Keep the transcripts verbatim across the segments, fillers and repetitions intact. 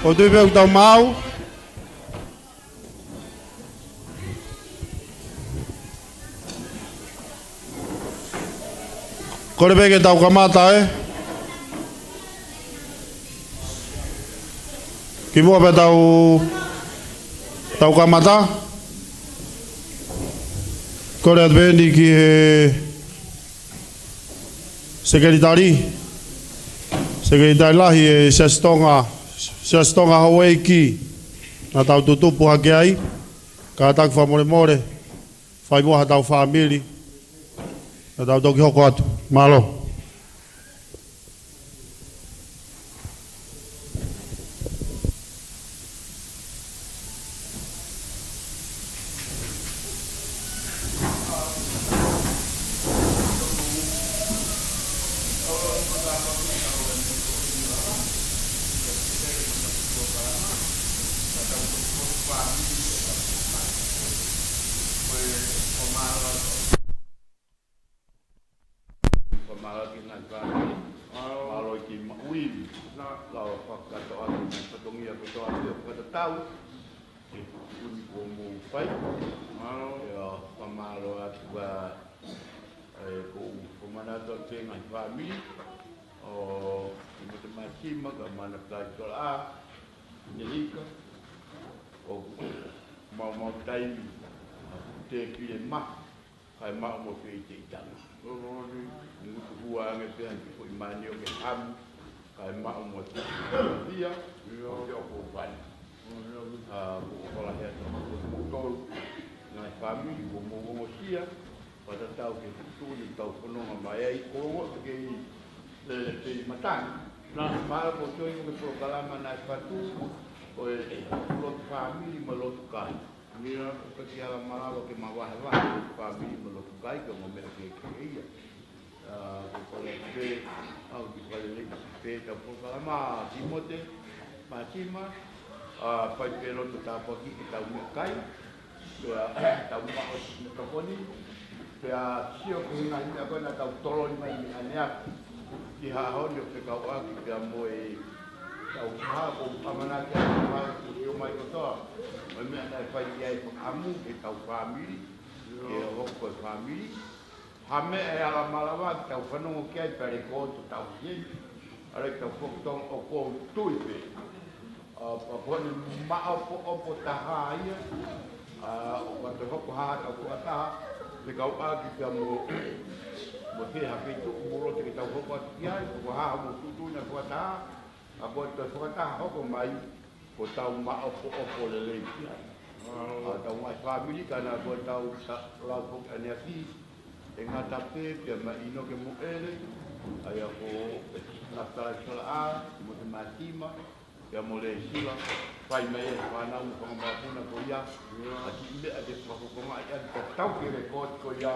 ʻOku tui pē ʻoku tau maau. Kole pē ke tau kamata, ē. Kimuʻa pea tau, tau kamata. Kole atu pē eni ki he Sekelitali, Sekelitali Lahi ʻo e Siasi Tonga, Siasi Tonga Houʻeiki, naʻa tau tutupu hake ai, kātaki fakamolemole, fai muʻa haʻatau fāmili, naʻa tau toki hoko atu. Mālō. Fakamālō ki he ngaahi fāmili. Mālō ki he maʻu ivi. Lau fakakātoa ki he ngaahi fatongia kotoa pē ʻoku fakatatau ki he tuʻutuʻuni kuo mou fai. Mālō. ʻIo, fakamālō atu ā, ē, ʻoku ou fakamanatu atu ki he ngaahi fāmili ʻo Timote Māsima, kae ʻumaʻā Nafitai Solaʻa, Nehika, ʻoku maumau taimi ʻa e tēpile maha, kae maʻu mo e feʻiteʻitanga. Ngutu hua ange pē ʻa e kiʻi foʻi manioke hamu, kae maʻu mo e feʻiteʻitanga. ʻIo. ʻO ke ʻoku fai. ʻA, ko e hola hea tau ko e moutolu. Ngaahi fāmili, kuo mou ongosia. Fakatatau ki he tuʻutuʻuni ʻoku tau fononga mai ai, ʻoku ou ongoʻi ʻoku kei lele pē ʻi matangi. Nā. Mahalo ko e toe ko e polokalama naʻe fatu, ʻo e lotu fāmili mo e lotu kai. ʻIo. ʻOku ʻikai ke ala malava ke ma vahevahe lotu fāmili mo e lotu kai, ko e ongo meʻa kehekehe ia. ʻA, ko e kole pē, ʻa, ʻoku kole pē ʻetau polokalama, Timote Māsima, ʻa, fai pē loto tāpuaki ki heʻetau meʻakai, pea tau maʻu ʻa e meʻatokoni, pea sio ki he ngaahi meʻa ko ē naʻa tau toloi mai mei ʻaneafi ki he ʻaho ni ʻo fekauʻaki pea mo ʻetau hā ko e ʻamanaki ʻa e ʻOtua ʻoku sio mai kotoa, mo e meʻa naʻe fai ki ai e fakaʻamu ki heʻetau fāmili, ke hoko ko e fāmili. Ha meʻa ʻe ala malava ke tau fanongo ki ai pea ʻe kō ʻo tau heni. ʻA ia ke tau foki Tonga ʻoku ou tui pē. ʻA, pea ko ʻene maʻopoʻopo taha ia. ʻA, ʻoku toe hoko ha ʻetau fakataha. Fekauʻaki pea mo, mo e hā ha feituʻu ʻoku mou loto ke tau hoko atu ki ai. Ko e hā hoʻomou tuʻutuʻuni ʻa e fakataha. ʻA, ko e toe fakataha hoko mai, ko ʻetau maʻopoʻopo lelei ki ai. ʻA, tau ngaahi fāmili, ka naʻa ko ʻetau ta-, lau foki ʻaneafi, ʻe ngata pē, pea mei ʻInoke mo ʻEle, ʻa ia ko Nafitai Solaʻa, Timote Māsima, pea mo Lēsila, fai mai e fānau mo e fanga mokopuna ko ia, ʻa e kiʻi meʻa ke fakafofongaʻi ʻaki, ka tau ke lekooti ko ia,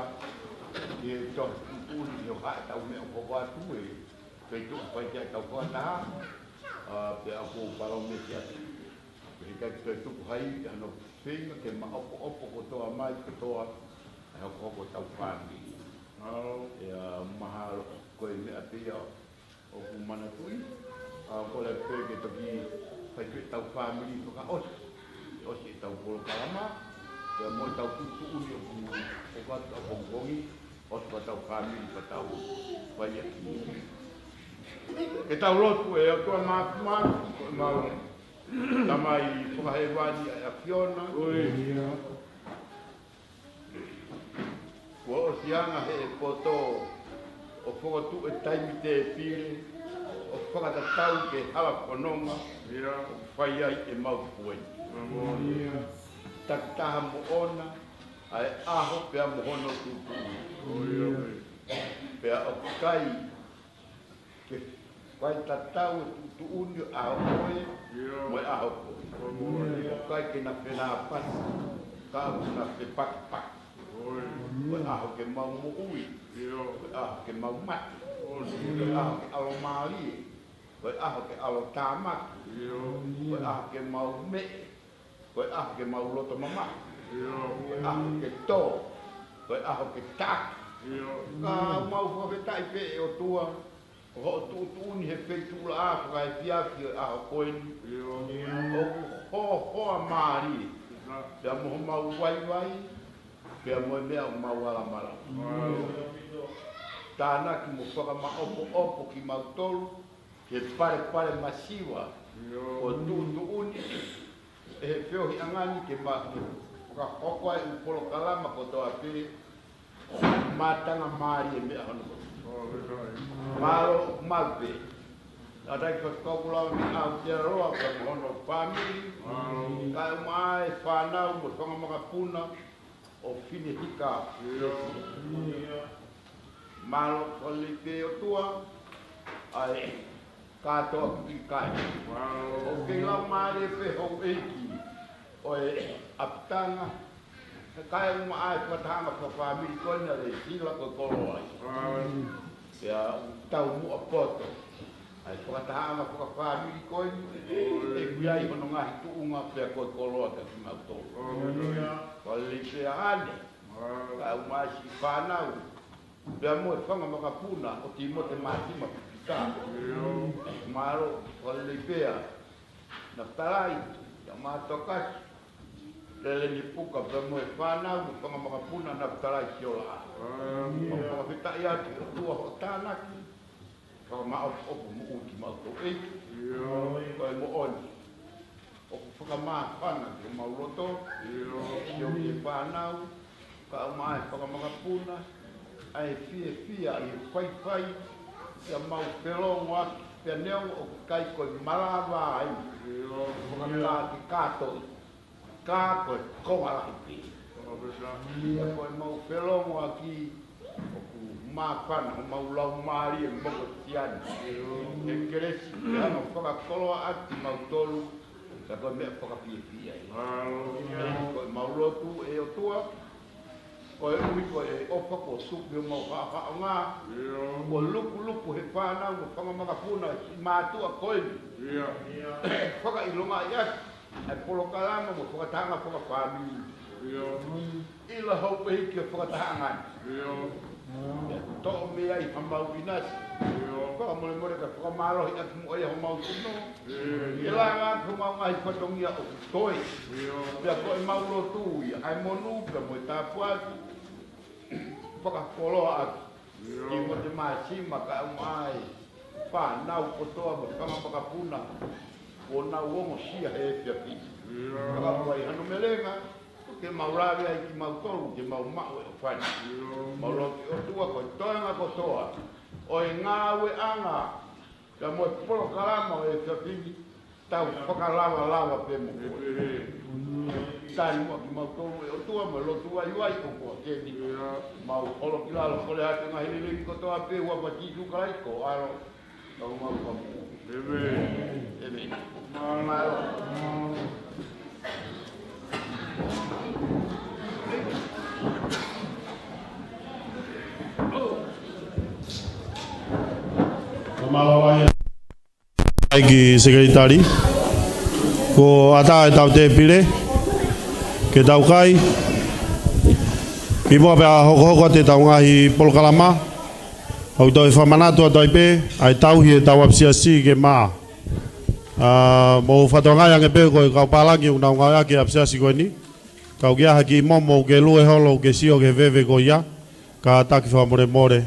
ke tau tuʻutuʻuni ke ʻohake ʻetau meʻa ʻoku hoko atu ē, feituʻu ʻoku fai ki ai ʻetau fakataha, ʻa, pea ʻoku ou palōmesi atu. Pea heʻikai toe tuku ha ivi ʻi hano feinga ke maʻopoʻopo kotoa mai kotoa ʻa e hokohoko ʻetau fāmili. ʻIo. ʻIa mahalo ko e meʻa pē ia ʻoku manatuʻi. ʻA, kole pē ke toki fai pē ʻetau fāmili fakaʻosi. ʻOsi ʻetau polokalama. Pea mo ʻetau tuʻutuʻuni ʻoku, ʻoku ʻoatu ʻapongipongi. ʻOsi pea tau fāmili pea tau fai ʻaki. Ke tau lotu. ʻE ʻOtua Māfimafi, ko ʻemau Tamai fakahēvani ʻa e ʻAfiona. Kuo ʻosi anga ʻe he poto ʻo fokotuʻu e taimi tēpile ʻo fakatatau ki he hala fononga ʻoku fai ai ʻemau pueni. Takitaha moʻona ʻa e ʻaho pea mo hono tuʻutuʻuni. Pea ʻoku ʻikai ke fai tatau e tuʻutuʻuni ʻo e ʻaho ko ē mo e ʻaho ko ē. ʻOku ʻikai ke na fenāpasi, ka ʻoku na fepakipaki. Ko e ʻaho ke mau moʻui, ko e ʻaho ke mau mate, ko e ʻaho ke ʻalomālie, ko e ʻaho ke ʻalotāmaki, ko e ʻaho ke mau meʻe, ko e ʻaho ke mau loto mamahi. Ko e ʻaho ke tō. Ko e ʻaho ke taki. Ka mau fakafetaʻi pē ʻe ʻOtua. Ko hoʻo tuʻutuʻuni he feituʻulaʻā fakaefiafi ʻo e ʻaho ko eni. ʻIo. ʻOku hohoa mālie. Pea mo homau vaivai, pea mo e meʻa ʻoku mau ala malava. Tānaki mo fakamaʻopoʻopo kimautolu, he palepale masiva. ʻIo. ʻOku tuʻutuʻuni ʻe he feohiʻanga ni ke ma-, ke fakahoko ai ʻū polokalama kotoa pē, mātanga mālie meʻa hono. Mālō, malu pē. Tātaki fakakau kulava mei ʻAotearoa, pea mo hono fāmili. Kae ʻumaʻā e fānau mo e fanga makapuna ʻo Finehika. Mālō, fakalelei pē ʻOtua, ʻa e kātoa ki kai. ʻOku kei laumālie pē houʻeiki ʻo e ʻapitanga, kae ʻumaʻā e fakatahaʻanga fakafāmili ko eni ʻa Lesila ko e koloa ia. Pea ʻoku taumuʻa poto ʻa e fakatahaʻanga fakafāmili ko eni, ʻoku ʻi ai hono ngaahi tuʻunga pea ko e koloa kiate kimautolu. Fakalelei pē ʻa ʻAne, kae ʻumaʻā siʻi fānau, pea mo e fanga makapuna ʻo Timote Māsima Pipita. Mālō, fakalelei pē ʻa Nafitalai, ʻa Mātokasi, Leleni Puka, pea mo e fānau mo e fanga makapuna ʻa Nafitalai Siola. ʻOku fakafetaʻi atu ki he ʻOtua hoʻo tānaki, fakamaʻopoʻopo moʻui kimautolu ʻEiki. Ko e moʻoni ʻoku fakamāfana ki homau loto, ʻio, ki he fānau, kae ʻumaʻā e fanga makapuna, ʻa e fiefia ʻi he faifai, ʻoku mau felōngoaki, pea neongo ʻoku ʻikai ko e malava ai, ʻio, fakakātoa, ka ko e konga lahi pē. Pea ko ʻemau felōngoaki, ʻoku māfana homau laumālie moʻui ʻi he kelesi, pea mo fakakoloa atu kimautolu, pea ko e meʻa fakafiefia ia. Ko ʻemau lotu ʻe ʻOtua, koeʻuhi ko e ʻofa kuo suki homau faʻafaʻanga, kuo lukuluku he fānau mo e fanga makapuna siʻi mātuʻa ko eni. Fakaʻilongaʻi atu ʻa e polokalama mo e fakatahaʻanga fakafāmili. ʻIlo houʻeiki ʻo e fakatahaʻanga ni. Toʻo mei ai hamau ʻinasi. Fakamolemole ka fakamālohi atu mo ia homau tino. ʻE langa atu homau ngaahi fatongia ʻoku toe. Pea ko ʻemau lotu ia, ʻa e monū pea mo e tāpuaki. Fakakoloa atu. Timote Māsima kae ʻumaʻā e fānau kotoa mo e fanga makapuna, kuo nau ongosia he efiafi ni. Ka ʻoku ʻi ai hano melenga, ke mau lave ai kimautolu, ke mau maʻu e ʻofa ni. Mau lotu ʻe ʻOtua ko e toenga kotoa ʻo e ngāueʻanga, pea mo e polokalama ʻo e efiafi ni, tau fakalavalava pē mo koe. Tali muʻa kimautolu ʻe ʻOtua mo e lotu vaivai ʻoku ʻiate koe ni. Mau holo ki lalo, kole atu e ngaahi lelei kotoa pē ʻi he huafa ʻo Sīsū Kalaisi ko ho ʻAlo, ko homau Fakamoʻui. ʻĒmeni. Mālō. ʻEiki Sekelitali, kuo ʻatā ʻetau tēpile ke tau kai. Kimuʻa pea hokohoko atu ʻetau ngaahi polokalama, ʻoku toe fakamanatu atu ai pē ʻa e tauhi ʻetau ʻapisiasi ke maʻa. ʻA, mou fakatokangaʻi ange pē ko e kau pālangi ʻoku nau ngāueʻaki e ʻapisiasi ko eni. Ka ʻoku ʻi ai ha kiʻi momo ke lue holo ke sio ki he veve ko ia, kātaki fakamolemole,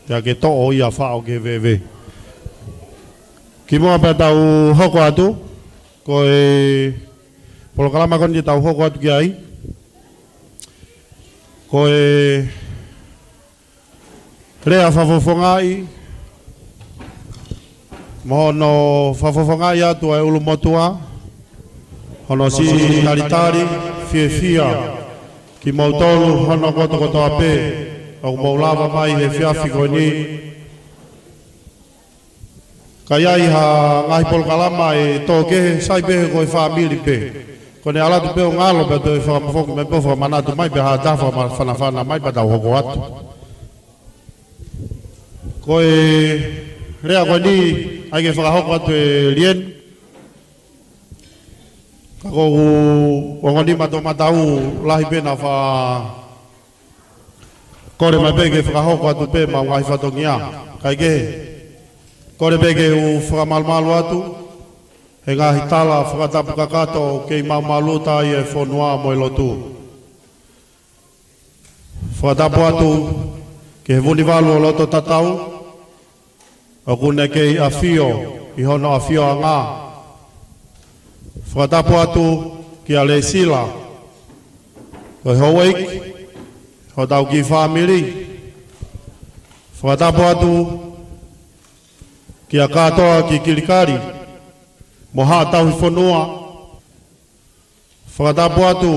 pea ke toʻo ia ʻo faʻo ki he veve. Kimuʻa pea tau hoko atu, ko e polokalama ko eni te tau hoko atu ki ai, ko e lea fakafofongaʻi, mo hono fakafofongaʻi atu ʻa e ʻulumotuʻa, hono siʻi talitali fiefia kimoutolu hono kotokotoa pē ʻoku mou lava mai he efiafi ko eni. Ka ʻi ai ha ngaahi polokalama ʻe tō kehe, sai pē he ko e fāmili pē. Ko ʻene ʻalu atu pē ʻo ngalo pea toe fakafoki mai pē ʻo fakamanatu mai pē ha taha fakamafanafana mai pea tau hoko atu. Ko e lea ko eni ʻai ke fakahoko atu ʻe Lien. Ka ʻoku ou ongo ni mato matau lahi pē naʻa fa kole mai pē ke fakahoko atu pē ʻemau ngaahi fatongia. Kae kehe, Kole pē ke u fakamalumalu atu he ngaahi tala fakatapu kakato ʻoku kei malumalu ʻi he fonua mo e lotu. Fakatapu atu ki he Vunivalu ʻo Loto Tatau, ʻoku ne kei ʻafio ʻi hono ʻafioʻanga. Fakatapu atu kia Lesila, ko e houʻeiki hotau kiʻi fāmili. Fakatapu atu kia Katoa ki Kilikali mo Haʻa Tauhi Fonua. Fakatapu atu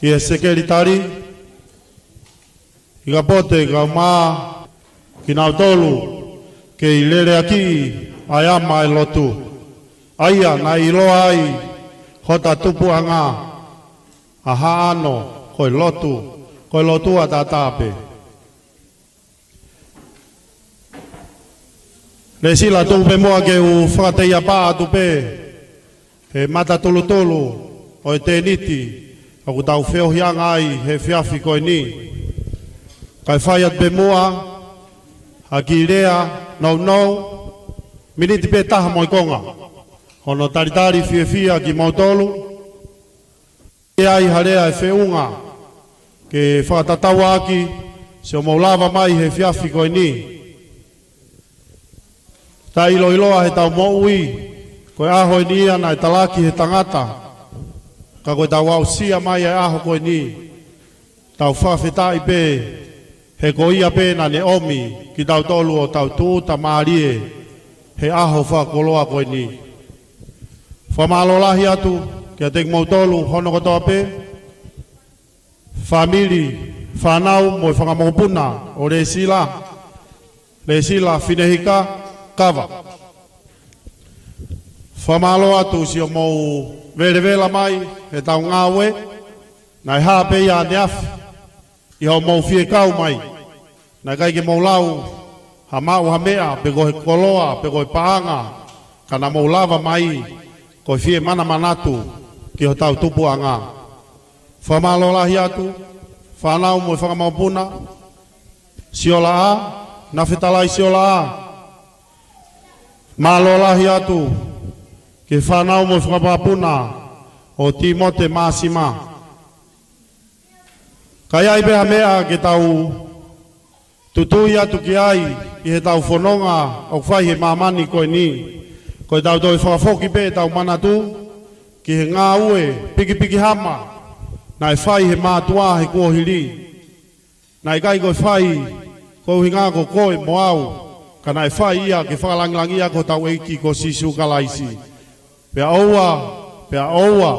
ki he sekelitali, ki Kapote, kau mā, kinautolu kei leleakiʻi ʻa e ama ʻa e lotu, ʻa ia naʻe ʻiloa ai hota tupuʻanga ʻa Haʻano ko e lotu, ko e lotu ʻataʻatā pē. Lesila, tuku pē muʻa ke u fakateiapaʻa atu pē he matatulutulu ʻo e tēniti ʻoku tau feohiʻanga ai he efiafi ko eni. Kae fai atu pē muʻa ha kiʻi lea nounou, miniti pē taha mo e konga, hono talitali fiefia kimoutolu. ʻI ai ha lea ʻe feʻunga ke fakatatau ʻaki siʻomou lava mai he efiafi ko eni. Taʻe ʻiloʻiloa heʻetau moʻui, ko e ʻaho eni ia naʻe talaki he tangata, ka ko ʻetau aʻusia mai ʻa e ʻaho ko eni. Tau fakafetaʻi pē he ko ia pē naʻa ne ʻomi kitautolu ʻo tau tūʻuta mālie he ʻaho fakakoloa ko eni. Fakamālō lahi atu kiate kimoutolu hono kotoa pē, fāmili, fānau mo e fanga mokopuna ʻo Lesila, Lesila Finehika Kava. Fakamālō atu siʻomou velevela mai heʻetau ngāue, naʻe hā pē ia ʻaneafi ʻi hoʻomou fie kau mai. Naʻe ʻikai ke mou lau ha maʻu ha meʻa, pe ko e koloa, pe ko e paʻanga, ka naʻa mou lava mai ko e fie manamanatu ki hotau tupuʻanga. Fakamālō lahi atu, fānau mo e fanga mokopuna, Siolaʻa, Nafetalai Siolaʻa. Mālō lahi atu ki he fānau mo e fanga mokopuna ʻo Timote Māsima. Ka ʻi ai pē ha meʻa ke tau tutui atu ki ai ʻi heʻetau fononga ʻoku fai he māmani ko eni, ko ʻetau toe fakafoki pē ʻetau manatu ki he ngāue pikipiki hama naʻe fai he mātuʻa he kuohili. Naʻe ʻikai ko e fai ko e ʻuhinga ko koe mo au, ka naʻe fai ia ke fakalāngilangiʻi ʻaki hotau ʻEiki ko Sīsū Kalaisi. Pea ʻoua, pea ʻoua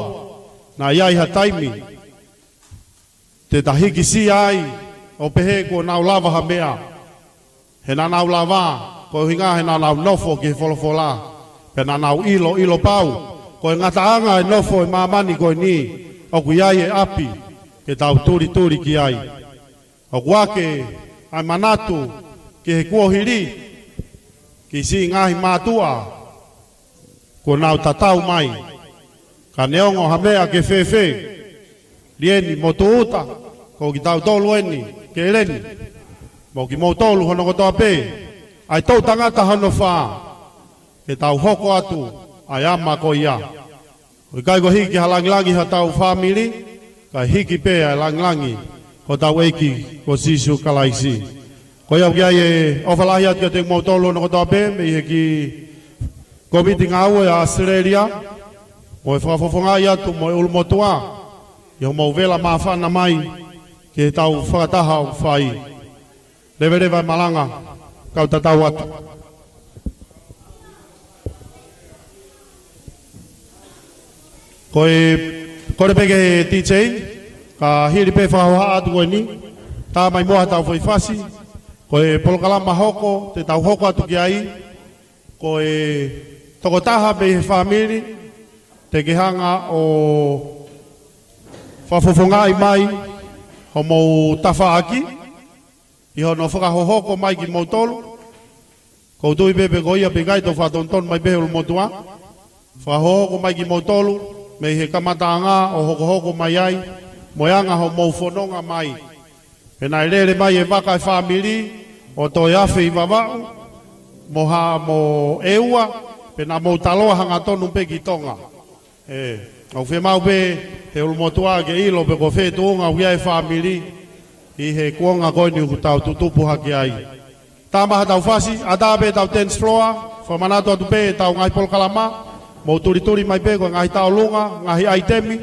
naʻa ʻi ai ha taimi te ta hikisia ai ʻo pehē kuo nau lava ha meʻa. He naʻa nau lava, ko e ʻuhinga he naʻa nau nofo ki he folofola, pea naʻa nau ʻilo, ʻilo pau ko e ngataʻanga e nofo e māmani ko eni, ʻoku ʻi ai e ʻapi ke tau tulituli ki ai. ʻOku ake ʻa e manatu ki he kuohili, ki siʻi ngaahi mātuʻa kuo nau tatau mai. Ka neongo ha meʻa ke fēfē, Lieni mo Tūʻuta, ko kitautolu eni, Keleni, mo kimoutolu hono kotoa pē, ʻa e toʻu tangata hono fā, ke tau hoko atu ʻa e ama ko ia. ʻOku ʻikai ko e hiki ha langilangi hotau fāmili, kae hiki pē ʻa e langilangi hotau ʻEiki ko Sīsū Kalaisi. Ko ia ʻoku ʻi ai e ʻofa lahi atu kiate kimoutolu hono kotoa pē, mei he kiʻi kōmiti ngāue ʻa ʻAositelēlia, mo e fakafofongaʻi atu mo e ʻulumotuʻa, ʻi hoʻomou vela māfana mai ki heʻetau fakataha ʻoku fai. Leveleva e malanga, kau tatau atu. Ko e, kole pē ki he DJ, ka hili pē fakahohaʻa atu ko eni, tā mai muʻa haʻatau foʻi fasi, ko e polokalama hoko, te tau hoko atu ki ai, ko e tokotaha mei he fāmili, te ke hanga ʻo fakafofongaʻi mai hoʻomou tafaʻaki, ʻi hono fakahohoko mai kimoutolu. ʻOku ou tui pē pe ko ia pe ʻikai, tau fakatonutonu mai pē he ʻulumotuʻa. Fakahohoko mai kimoutolu, mei he kamataʻanga ʻo hokohoko mai ai, mo e anga hoʻomou fononga mai. He naʻe lele mai e vaka e fāmili, ʻo toe afe ʻi Vavaʻu. mo ha mo ʻEua, pea naʻa mou taloa hangatonu pē ki Tonga. ʻE, ʻoku fiemaʻu pē he ʻulumotuʻa ke ʻilo pe ko fē tuʻunga ʻoku ʻi ai e fāmili ʻi he kuonga ko eni ʻoku tau tutupu hake ai. Tā mai haʻatau fasi, ʻatā pē ʻetau dance floor, fakamanatu atu pē ʻetau ngaahi polokalama, mou tulituli mai pē ko e ngaahi tauʻolunga, ngaahi ʻaitemi,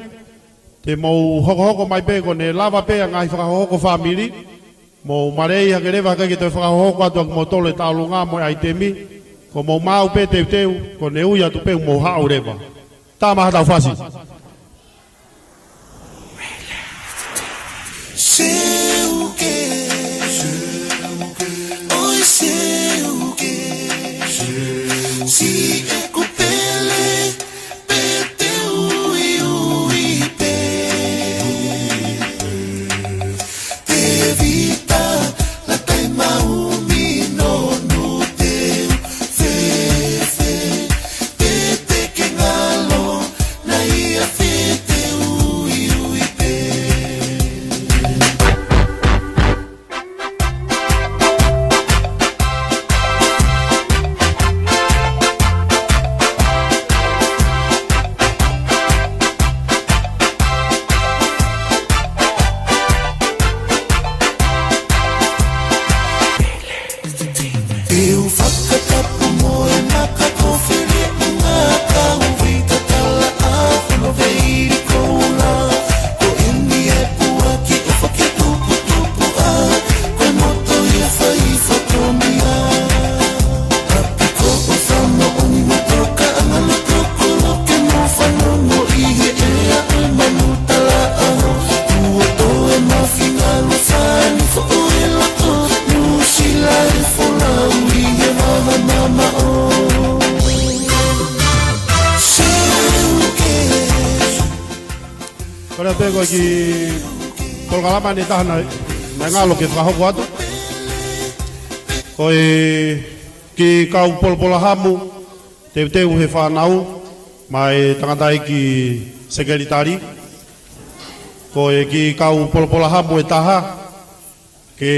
te mou hokohoko mai pē ko ʻene lava pē ʻa e ngaahi fakahohoko fāmili, mou mālieʻia hake leva kae ke toe fakahohoko atu ʻa kimoutolu e tauʻolunga mo e ʻaitemi, ko hoʻomou maʻu pē teuteu, ko ʻene ui atu pē ʻoku mou haʻu leva. Tā mai haʻatau fasi. Seuke, ʻoi seuke, si ʻeku pele, pe te uiui pē. Tēvita, Lātai Maʻu, Mino, Nute, Fefe, Pete ke ngalo, naʻe ʻi ai Fete, uiui pē. Te u fakatapu mo e maka ko Fele ʻUnga, kau vita tala ʻa hono veili koula. Ko eni e puaki ʻofa ke tuputupu ʻa, ko e moto ia fai fatongia. Hapi ko ʻofa moʻoni mo toka ʻanga loto koloke mo fanongo ʻi he ʻea ʻo e manu tala ʻaho. Kuo toe mafi ngalo sani foʻo e loto, Nuʻusila e folau ʻi he vaha mamaʻo. Seuke. Ko e lea pē ko e kiʻi polokalama ʻe taha naʻe, naʻe ngalo ke fakahoko atu. Ko e kiʻi kau polopolahamu, teuteu he fānau, mo e tangataʻeiki sekelitali. Ko e kiʻi kau polopolahamu ʻe taha, ke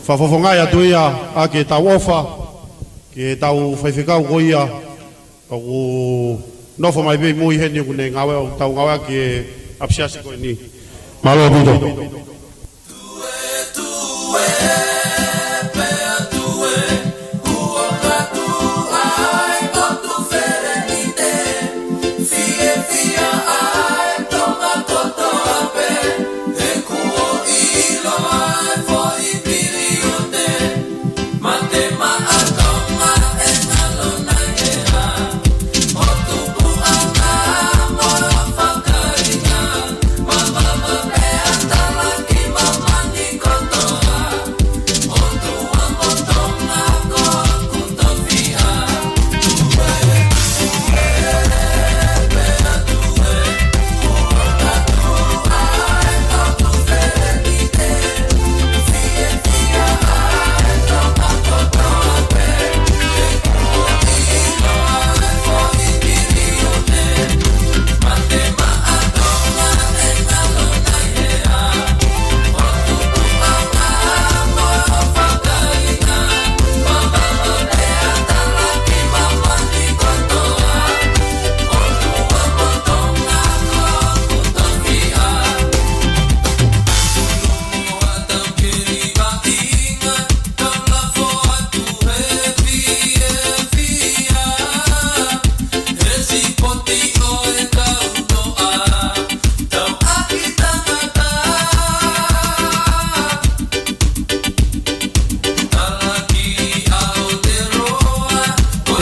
fakafofongaʻi atu ia ʻaki ʻetau ʻofa ki heʻetau faifekau ko ia ʻoku nofo mai pē ʻi mui heni ʻoku ne ngāue, ʻoku tau ngāueʻaki e ʻapisiasi ko eni. Mālō ʻaupito.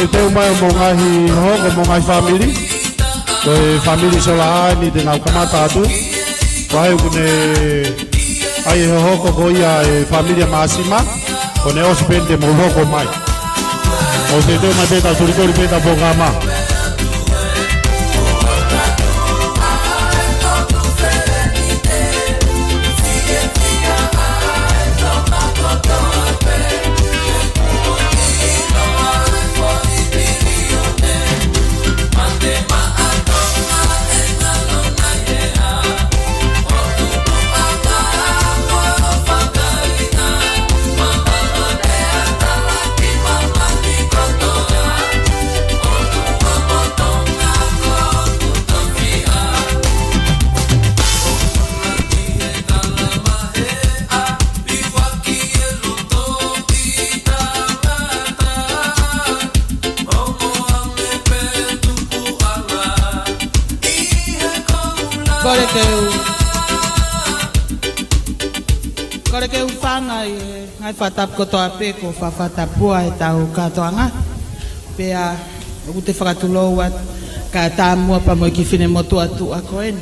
Teuteu mai mo e ngaahi hohoko mo e ngaahi fāmili. Ko e fāmili Solaʻaeni te nau kamata atu. Ko hai ʻoku ne ʻai e hohoko ko ia e fāmili ʻa Māsima, ko ʻene ʻosi pē te mou hohoko mai. Mou teuteu mai pē tau tulituli pē tau polokalama. Kole ke u, kole ke u hūfanga ʻi he ngaahi fakatapu kotoa pē kuo fakatapua ʻe he tau kātoanga. Pea ʻoku te fakatulou atu kae ʻatā muʻa pea mo e kiʻi finemotuʻa tuʻa ko eni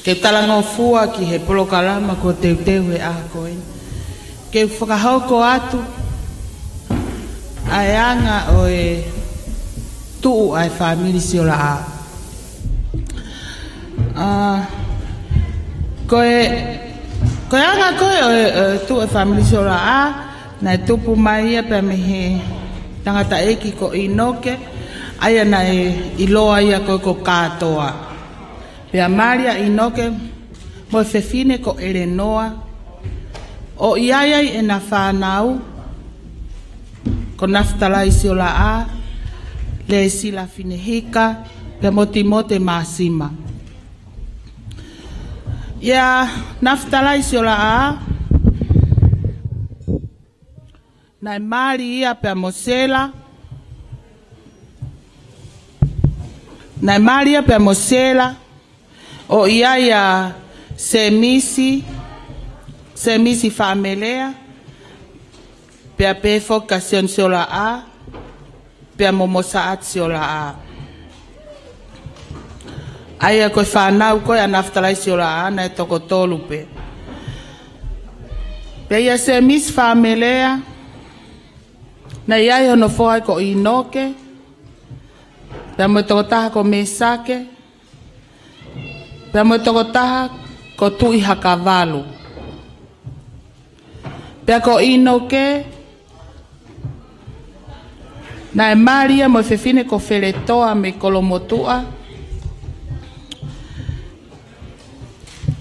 ke talangofua ki he polokalama kuo teuteu he ʻaho ko eni, ke u fakahoko atu ʻa e anga ʻo e tuʻu ʻa e fāmili Siolaʻā. ʻA, ko e, ko e anga ko ē ʻo e, ʻo e tuʻu ʻa e fāmili Siolaʻā, naʻe tupu mai ia pea mei he tangataʻeiki ko ʻInoke, ʻa ia naʻe ʻiloa ia ko ē ko Kātoa. Pea mali ʻa ʻInoke mo e fefine ko ʻElenoa, ʻo ʻi ai ai ʻena fānau ko Nafitalai Siolaʻā, Lēsila Finehika, pea mo Timote Māsima. ʻIa Nafitalai Siolaʻā, naʻe mali ia pea mo Sela. Naʻe mali ia pea mo Sela, ʻo ʻi ai ʻa Semisi, Semisi Faʻamelea, pea pehē foki kia Sione Siolaʻā, pea mo Mosaʻati Siolaʻā. ʻA ia ko e fānau ko ē ʻa Nafitalai Siolaʻā naʻe toko tolu pē. Pea ʻia Semisi Faʻamelea, naʻe ʻi ai hono foha ko ʻInoke, pea mo e tokotaha ko Mēsake, pea mo e tokotaha ko Tuʻihakavalu. Pea ko ʻInoke, naʻe mali ia mo e fefine ko Feletoa mei Kolomotuʻa.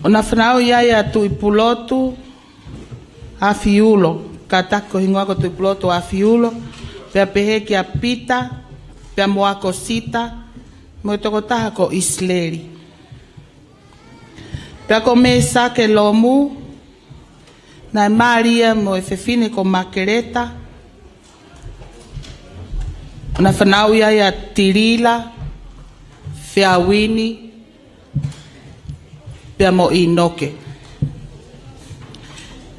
ʻO na fanauʻi ai ʻa Tuʻipulotu ʻAfiulo, kātaki ko e hingoa ko Tuʻipulotu ʻAfiulo, pea pehē kia Pita, pea mo Akosita, mo e tokotaha ko ʻIsileli. Pea ko Mēsake Lomu, naʻe mali ia mo e fefine ko Makeleta, ʻo na fanauʻi ai ʻa Tilila, Feauini, pea mo ʻInoke.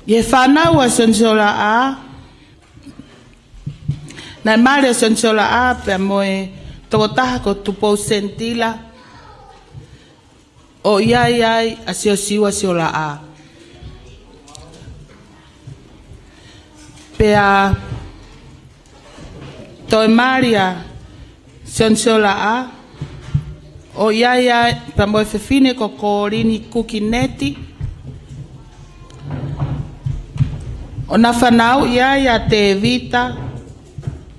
ʻI he fānau ʻa Sione Siolaʻā, naʻe mali ʻa Sione Siolaʻā pea mo e tokotaha ko Tupou Senitila, ʻo ʻi ai ai ʻa Siosiua Siolaʻā. Pea toe mali ʻa Sione Siolaʻā, ʻo ʻi ai ai pea mo e fefine ko Kōlini Kukineti, ʻo na fanauʻi ai ʻa Tēvita,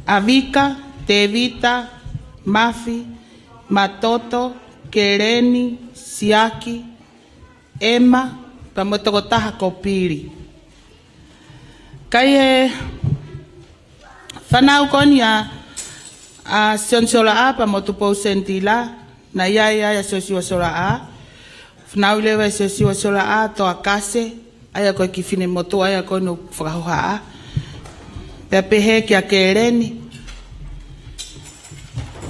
ʻa Vika, Tēvita, Mafi, Matoto, Keleni, Siaki, ʻEma, pea mo e tokotaha ko Pili. Ka ʻi he fānau ko eni ʻa, ʻa Sione Siolaʻā pea mo Tupou Senitila, naʻe ʻi ai ai ʻa Siosiua Siolaʻā. Fanauʻi leva ʻe Siosiua Siolaʻā Toakase, ʻa ia ko e kiʻi finemotuʻa ia ko eni ʻoku fakahohaʻa. Pea pehē kia Keleni,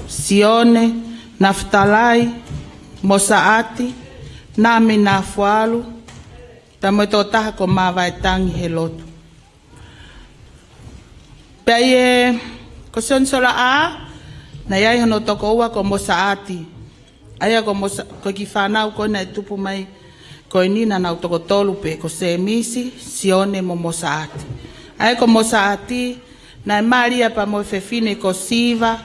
Sione, Nafitalai, Mosaʻati, Nami Nafualu, pea mo e tokotaha ko Mavaetangi Helotu. Pea ʻi he, ko Sione Siolaʻā, naʻe ʻi ai hono tokoua ko Mosaʻati. ʻA ia ko Mosa-, ko e kiʻi fānau ko ē naʻe tupu mai ko eni naʻa nau toko tolu pē, ko Sēmisi, Sione mo Mosaʻati. ʻA ia ko Mosaʻati, naʻe mali ia pea mo e fefine ko Siva,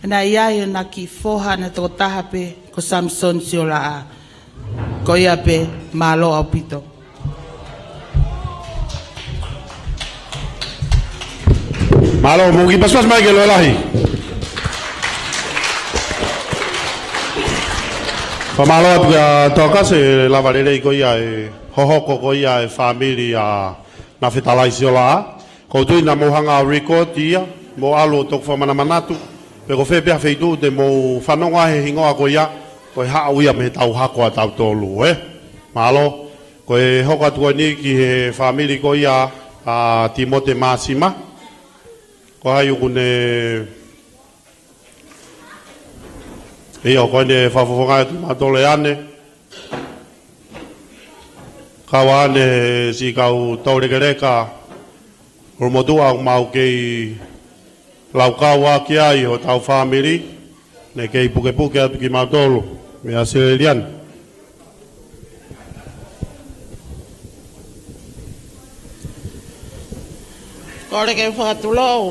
naʻe ʻi ai hona kiʻi foha naʻe toko taha pē ko Samisoni Siolaʻā. Ko ia pē, mālō ʻaupito. Mālō, mou kiʻi pasipasi mai ki he loto lahi. Fakamālō atu kia Toakase, lava lelei ko ia e hohoko ko ia e fāmili ʻa Nafetalai Siolaʻā. ʻOku ou tui naʻa mou hanga ʻo record ia, mou ʻalu ʻo toki fakamanamanatu, pe ko fē pē ha feituʻu te mou fanongo ai he hingoa ko ia, ko e haʻu ia mei he tau hako ʻa tautolu, ē? Mālō, ko e hoko atu ko eni ki he fāmili ko ia ʻa Timote Māsima. Ko hai ʻoku ne, ʻio, ko ʻene fakafofongaʻi atu mautolu ʻe ane, Kau ʻa ʻene siʻi kau toulekeleka ʻo e motuʻa ʻoku mau kei laukau ʻaki ai hotau fāmili, ne kei pukepuke atu kimautolu mei ʻAositelēlia ni. Kole ke u fakatulou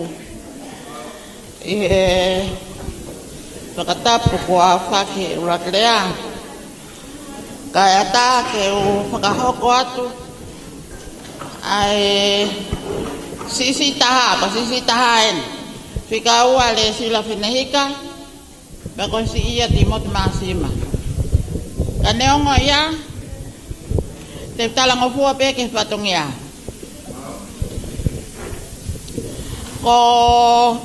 ʻi he fakatapu kuo aofaki ʻe ʻUluaki Lea. Kae ʻatā ke u fakahoko atu ʻa e siʻisiʻi taha, ko e siʻisiʻi taha eni. Fika ua Lēsila Finehika, pea ko e siʻi ia Tīmote Māsima. Ka neongo ia, te u talangofua pē ki he fatongia. Ko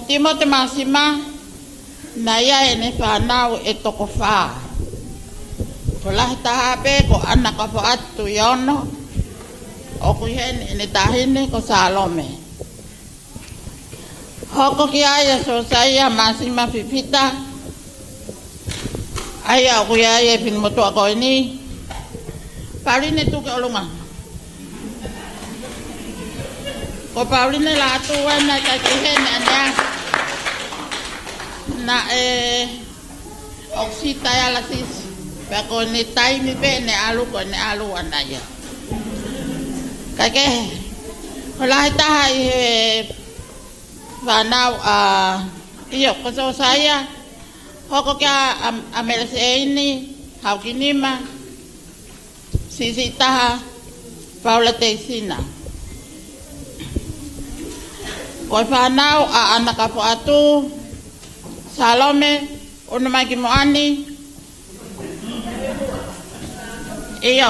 Tīmote Māsima, naʻe ʻi ai ʻene fānau ʻe toko fā. Ko e lahi taha pē ko ʻAna Kafoatu Iono, ʻoku ʻi heni ʻene taʻahine ko Salome. Hoko ki ai ʻa Siosaia Māsima Fifita, ʻa ia ʻoku ʻi ai ʻi he finemotuʻa ko eni. Pauline, tuku ki ʻolunga. Ko Pauline Lātū ē, naʻe ʻikai ke ʻi heni ʻanenai. Naʻe ʻosi taʻealasisi. Pea ko ʻene taimi pē ʻene ʻalu, ko ʻene ʻalu ʻana ia. Kae kehe, ko e lahi taha ʻi he fānau ʻa, ʻio, ko Siosaia, hoko kia ʻAm-, ʻAmelesieni Haukinima, siʻisiʻi taha Paula Teisina. Ko e fānau ʻa ʻAna Kafoatu, Salome, ʻunu mai ki muʻa ni. ʻIo,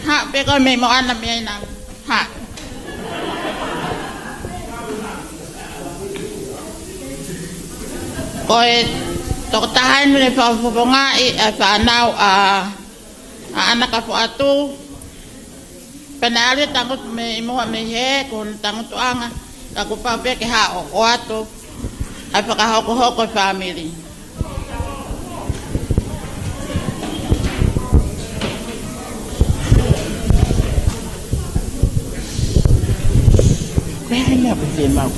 haʻu pē koe mei muʻa na mei ai na. Haʻu. Ko e tokotaha eni ne fakafofongaʻi ʻa e fānau ʻa, ʻa ʻAna Kafoatu. Pea naʻe ʻalu ʻo tangutu mei muʻa mei hē, ko hono tangutuʻanga, ka kuo pau pē ke haʻu ʻo ʻoatu ʻa e fakahokohoko ʻa e fāmili. Ko e hā e meʻa ʻoku ke mau?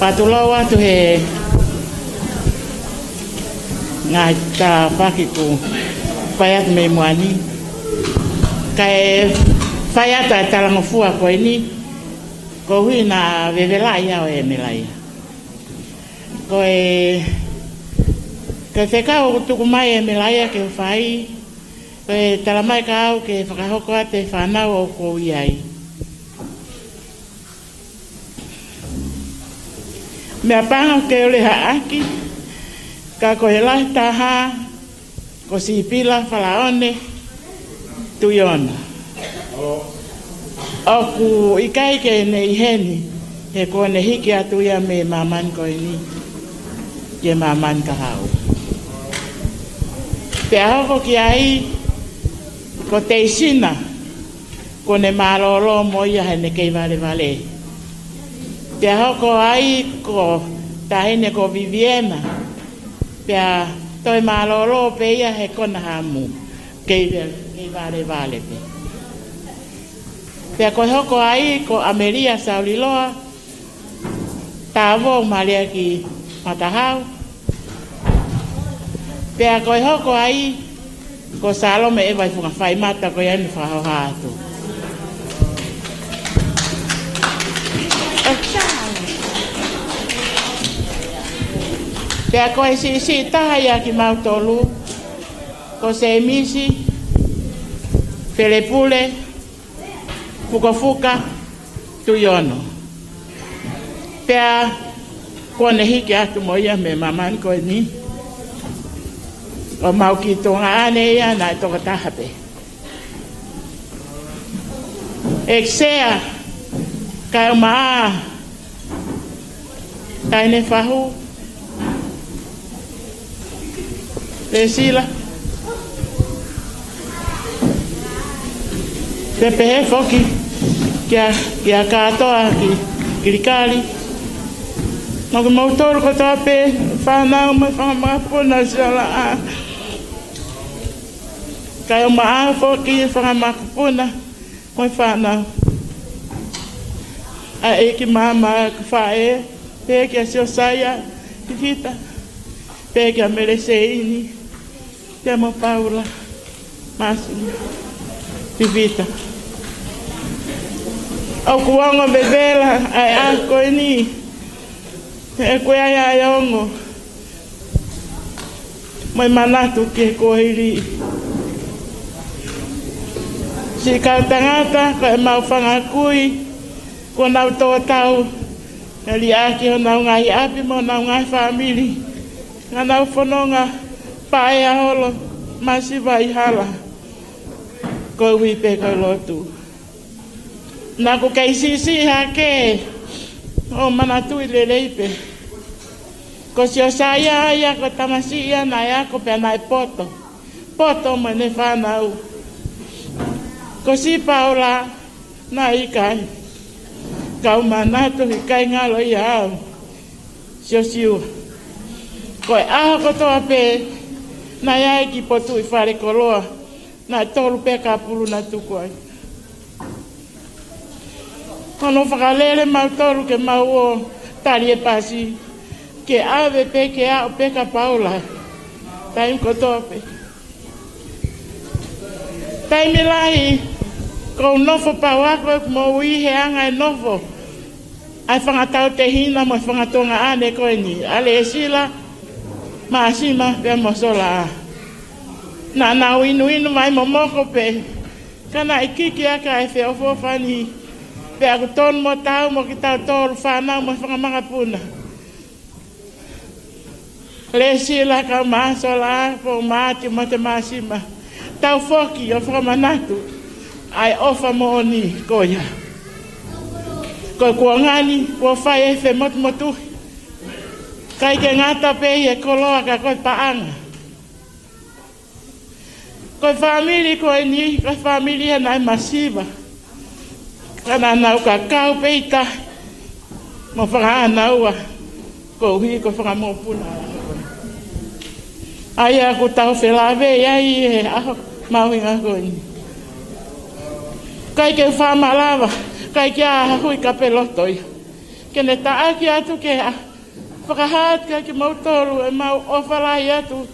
Fakatulou atu he ngaahi tafaʻaki kuo fai atu mei muʻa ni. Kae fai atu ʻa e talangofua ko eni, koeʻuhi naʻa vevelaʻi au ʻe ʻEmelaia. Ko e, ko e fekau ʻoku tuku mai ʻe ʻEmelaia ke u fai, ko e talamai kia au ke fakahoko atu e fānau ʻoku ou ʻi ai. Meʻapango ke u lehaʻaki, ka ko e lahi taha, ko Sipila Falaone Tuʻiono. ʻOku ʻikai ke ne ʻi heni, he kuo ne hiki atu ia mei māmani ko eni ki he māmani kahaʻu. Pea hoko ki ai ko Teisina, kuo ne mālōlō mo ia heʻene kei valevale. Pea hoko ai ko e taʻahine ko Viviena, pea toe mālōlō pē ia he kona hamu, kei ve-, kei valevale pē. Pea ko e hoko ai ko ʻAmelia Sauliloa, Tāvou Maliaki Matahau. Pea ko e hoko ai ko Salome ʻEva Ifunga Faimata, ko ia eni fakahoha atu. Pea ko e siʻisiʻi taha ia kimautolu, ko Semisi Felepule Fukofuka Tuʻiono. Pea kuo ne hiki atu mo ia mei māmani ko eni. ʻOku mau kiʻi tuongaʻane ia, naʻe tokotaha pē. ʻEiki Sea, kae ʻumaʻā Taʻahine Fahu, Lesila. Pea pehē foki Kia, kia kātoa ki Kilikali. Mo kimoutolu kotoa pē, fānau mo e fanga makapuna ʻo Siolaʻa. Kae ʻumaʻā foki e fanga makapuna mo e fānau. ʻA e ʻeiki māmā ʻeku faʻē, pehē kia Siosaia Fifita, pehē kia Meleseini, pea mo Paula Māsima Fifita. ʻOku ongo vevela ʻa e ʻaho ko eni, he ʻoku ʻi ai ʻa e ongo mo e manatu ki he kuohili. Siʻi kau tangata, ko ʻemau fanga kui, kuo nau tō tau, ʻo liʻaki honau ngaahi ʻapi mo honau ngaahi fāmili. Ngaahi fononga paea holo, masiva ʻi hala. Koeʻuhi pē ko e lotu. Naʻa ku kei siʻisiʻi hake ʻo manatuʻi lelei pē. Ko Siosaia ia ko e tamasiʻi ia naʻe ako pea naʻe poto. Poto mo ʻene fānau. Ko siʻi Paula naʻe ʻikai. Kau manatu ʻikai ngalo ia au. Siosiua. Ko e ʻaho kotoa pē naʻe ʻi ai e kiʻi potu ʻi fale koloa, naʻe tolu pē kapulu naʻe tuku ai. Hono fakalele mautolu ke mau ō tali e pasi, ke ʻave pē ke aʻu pē kia Paula. Taimi kotoa pē. Taimi lahi, ʻoku ou nofo pau ʻaku ʻeku moʻui he anga e nofo ʻa e fanga tautehina mo e fanga tuongaʻane ko eni, ʻa Lesila, Māsima, pea mo Siolaʻa. Naʻa nau inuinu mai momoko pē, ka naʻe kiki ake ʻa e feʻofoʻofani, pea ʻoku tonu mo taau mo kitautolu fānau mo e fanga makapuna. Lesila kae ʻumaʻā Siolaʻa, pea mo Timote Māsima. Tau foki ʻo fakamanatu ʻa e ʻofa moʻoni ko ia. Ko e kuonga ni, kuo fai e femotumotuhi. ʻIkai ke ngata pē ʻi he koloa ka ko e paʻanga. Ko e fāmili ko eni, ko e fāmili ia naʻe masiva. Ka naʻa nau kakau pē ʻi tahi mo fakaʻānaua, koeʻuhi ko e fanga mokopuna. ʻA ia ʻoku tau felāveʻi ai he ʻaho mahuʻinga ko eni. ʻIkai ke u fakamalava, ʻikai ke ʻi ai ha hui kapeloto ia ke ne taʻaki atu ke a fakahā atu kiate kimoutolu ʻemau ʻofa lahi atu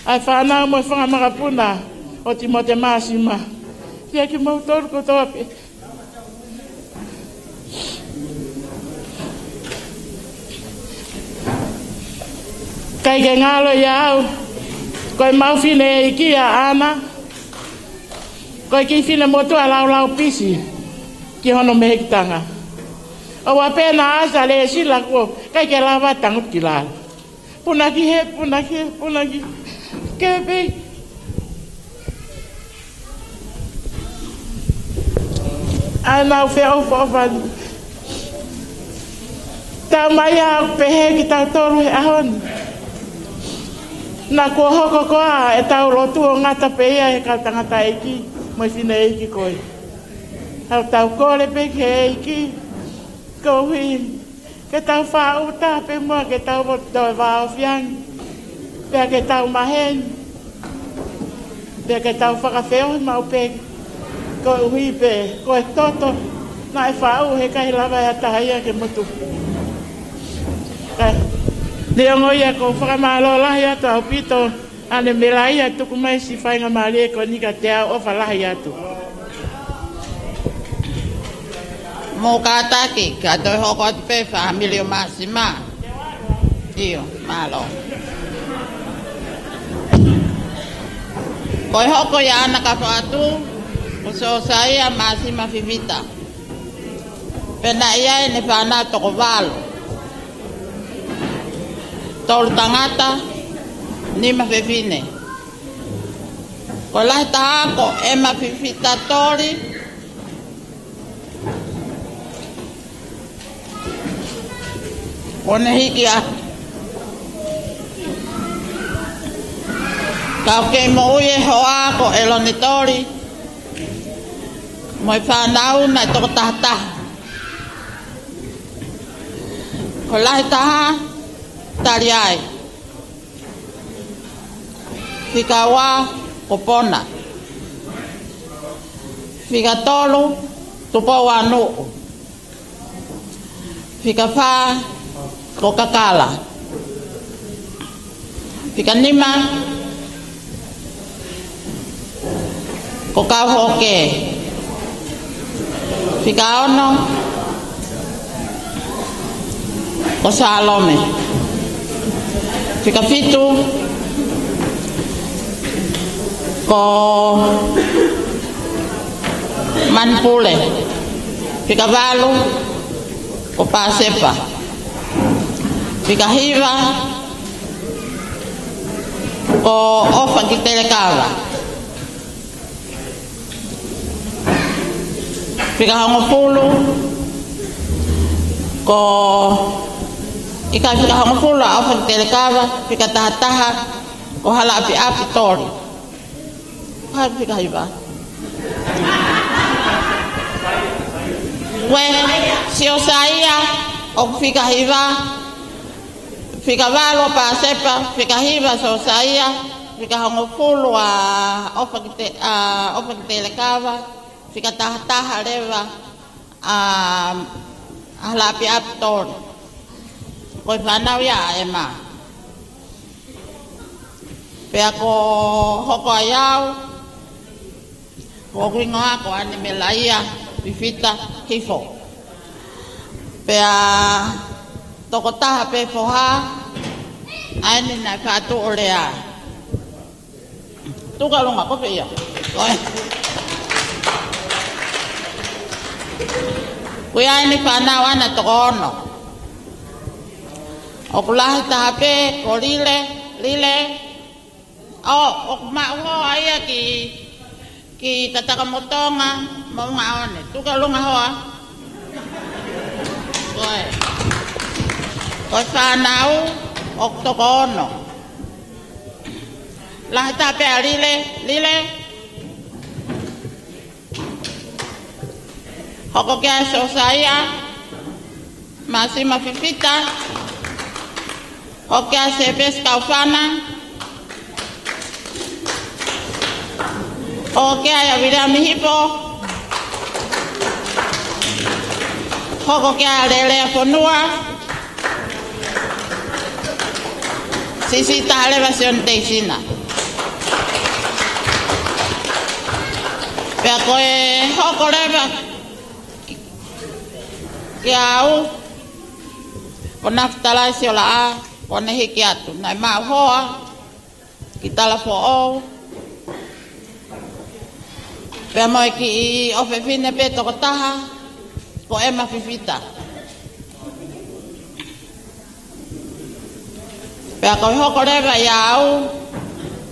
ʻa e fānau mo e fanga makapuna ʻo Timote Māsima. Kiate kimoutolu kotoa pē. ʻIkai ke ngalo ia au, ko ʻemau fineʻeiki ʻa ʻAna, ko e kiʻi finemotuʻa laulau pisi ki hono mehekitanga. ʻOua pē naʻa ʻasi ʻa Lesila kuo ʻikai ke lava tangutu ki lalo. Punaki hē, punaki hē, punaki hē. Ke pei ʻa ʻenau feʻofoʻofani. Taumaiā ʻoku pehē kitautolu he ʻaho ni. Naʻa kuo hoko koā ʻetau lotu ʻo ngata pē ia he kau tangataʻeiki mo e fineʻeiki ko ē. Tau, tau kole pē ki he ʻEiki, koeʻuhi ke tau faʻu taha pē muʻa ke tau toe vāofi ange, pea ke tau maheni, pea ke tau fakafeohi maʻu pē, koeʻuhi pē ko e toto naʻe faʻu he ʻikai lava ʻe ha taha ia ke motuhi. Kae neongo ia, ʻoku ou fakamālō lahi atu ʻaupito ʻAne Melaia, tuku mai siʻi faingamālie ko eni kiate au, ʻofa lahi atu. Mou kātaki, ka toe hoko atu pē fāmili ʻo Māsima. ʻIo, mālō. Ko e hoko ia ʻAna Kafoatu, ko Siosaia Māsima Fifita. Pea naʻe ʻi ai ʻene fānau toko valu. Tolu tangata, nima fefine. Ko e lahi taha ko ʻEma Fifita Toli, kuo ne hiki ʻa. Ka ʻoku kei moʻui e hoa ko ʻElone Toli. Mo e fānau naʻe toko tahataha. Ko e lahi taha, Taliai. Fika ua, ko Pona. Fika tolu, Tupouanuʻu. Fika fā, ko Kakala. Fika nima, ko Kauhoke. Fika ono, ko Salome. Fika fitu, ko Manupule. Fika valu, ko Pasepa. Fika hiva, ko ʻOfakitelekava. Fika hongofulu, ko, ʻikai fika hongofulu ʻa ʻOfakitelekava, fika tahataha, ko Halaʻapiʻapi Toli. Ko hai fika hiva? Ko Siosaia, ʻoku fika hiva, fika valu ʻa Pasepa, fika hiva Siosaia, fika hongofulu ʻa ʻOfakite-, ʻa ʻOfakitelekava, fika tahataha leva ʻa, ʻa Halaʻapiʻapi Toli. Ko e fānau ia ʻa ʻEma. Pea ko hoku ʻai au, ko hoku hingoa ko ʻAnemelaia Fifita Hifo. Pea toko taha pē foha, ʻa eni naʻe fatu ʻo lea. Tuku ʻa e longa, ko fē ia? Ko e. Ko ia eni fānau ʻana toko ono. ʻOku lahi taha pē, ko Lile, Lile. ʻO, ʻoku maʻu hoa ia ki, ki Tatakamotonga, Moʻungaʻone. Tuku ʻa e longa hoa. Ko e. Ko e fānau, ʻoku toko ono. Lahi taha pē ʻa Lile, Lile. Hoko ki ai ʻa Siosaia Masima Fifita. Hoko ki ai ʻa Sepesi Kaufana. Hoko ki ai ʻa Viliami Hipo. Hoko ki ai ʻa Lelea Fonua. Siʻisiʻi taha leva Sione Teisina. Pea ko e hoko leva kiate au, ko Nafitalai Siolaʻa, ko ʻene hiki atu. Naʻe maʻu hoa ki Talafoʻou. Pea mo e kiʻi ʻofefine pē toko taha, ko ʻEma Fifita. Pea ko e hoko leva ʻia au,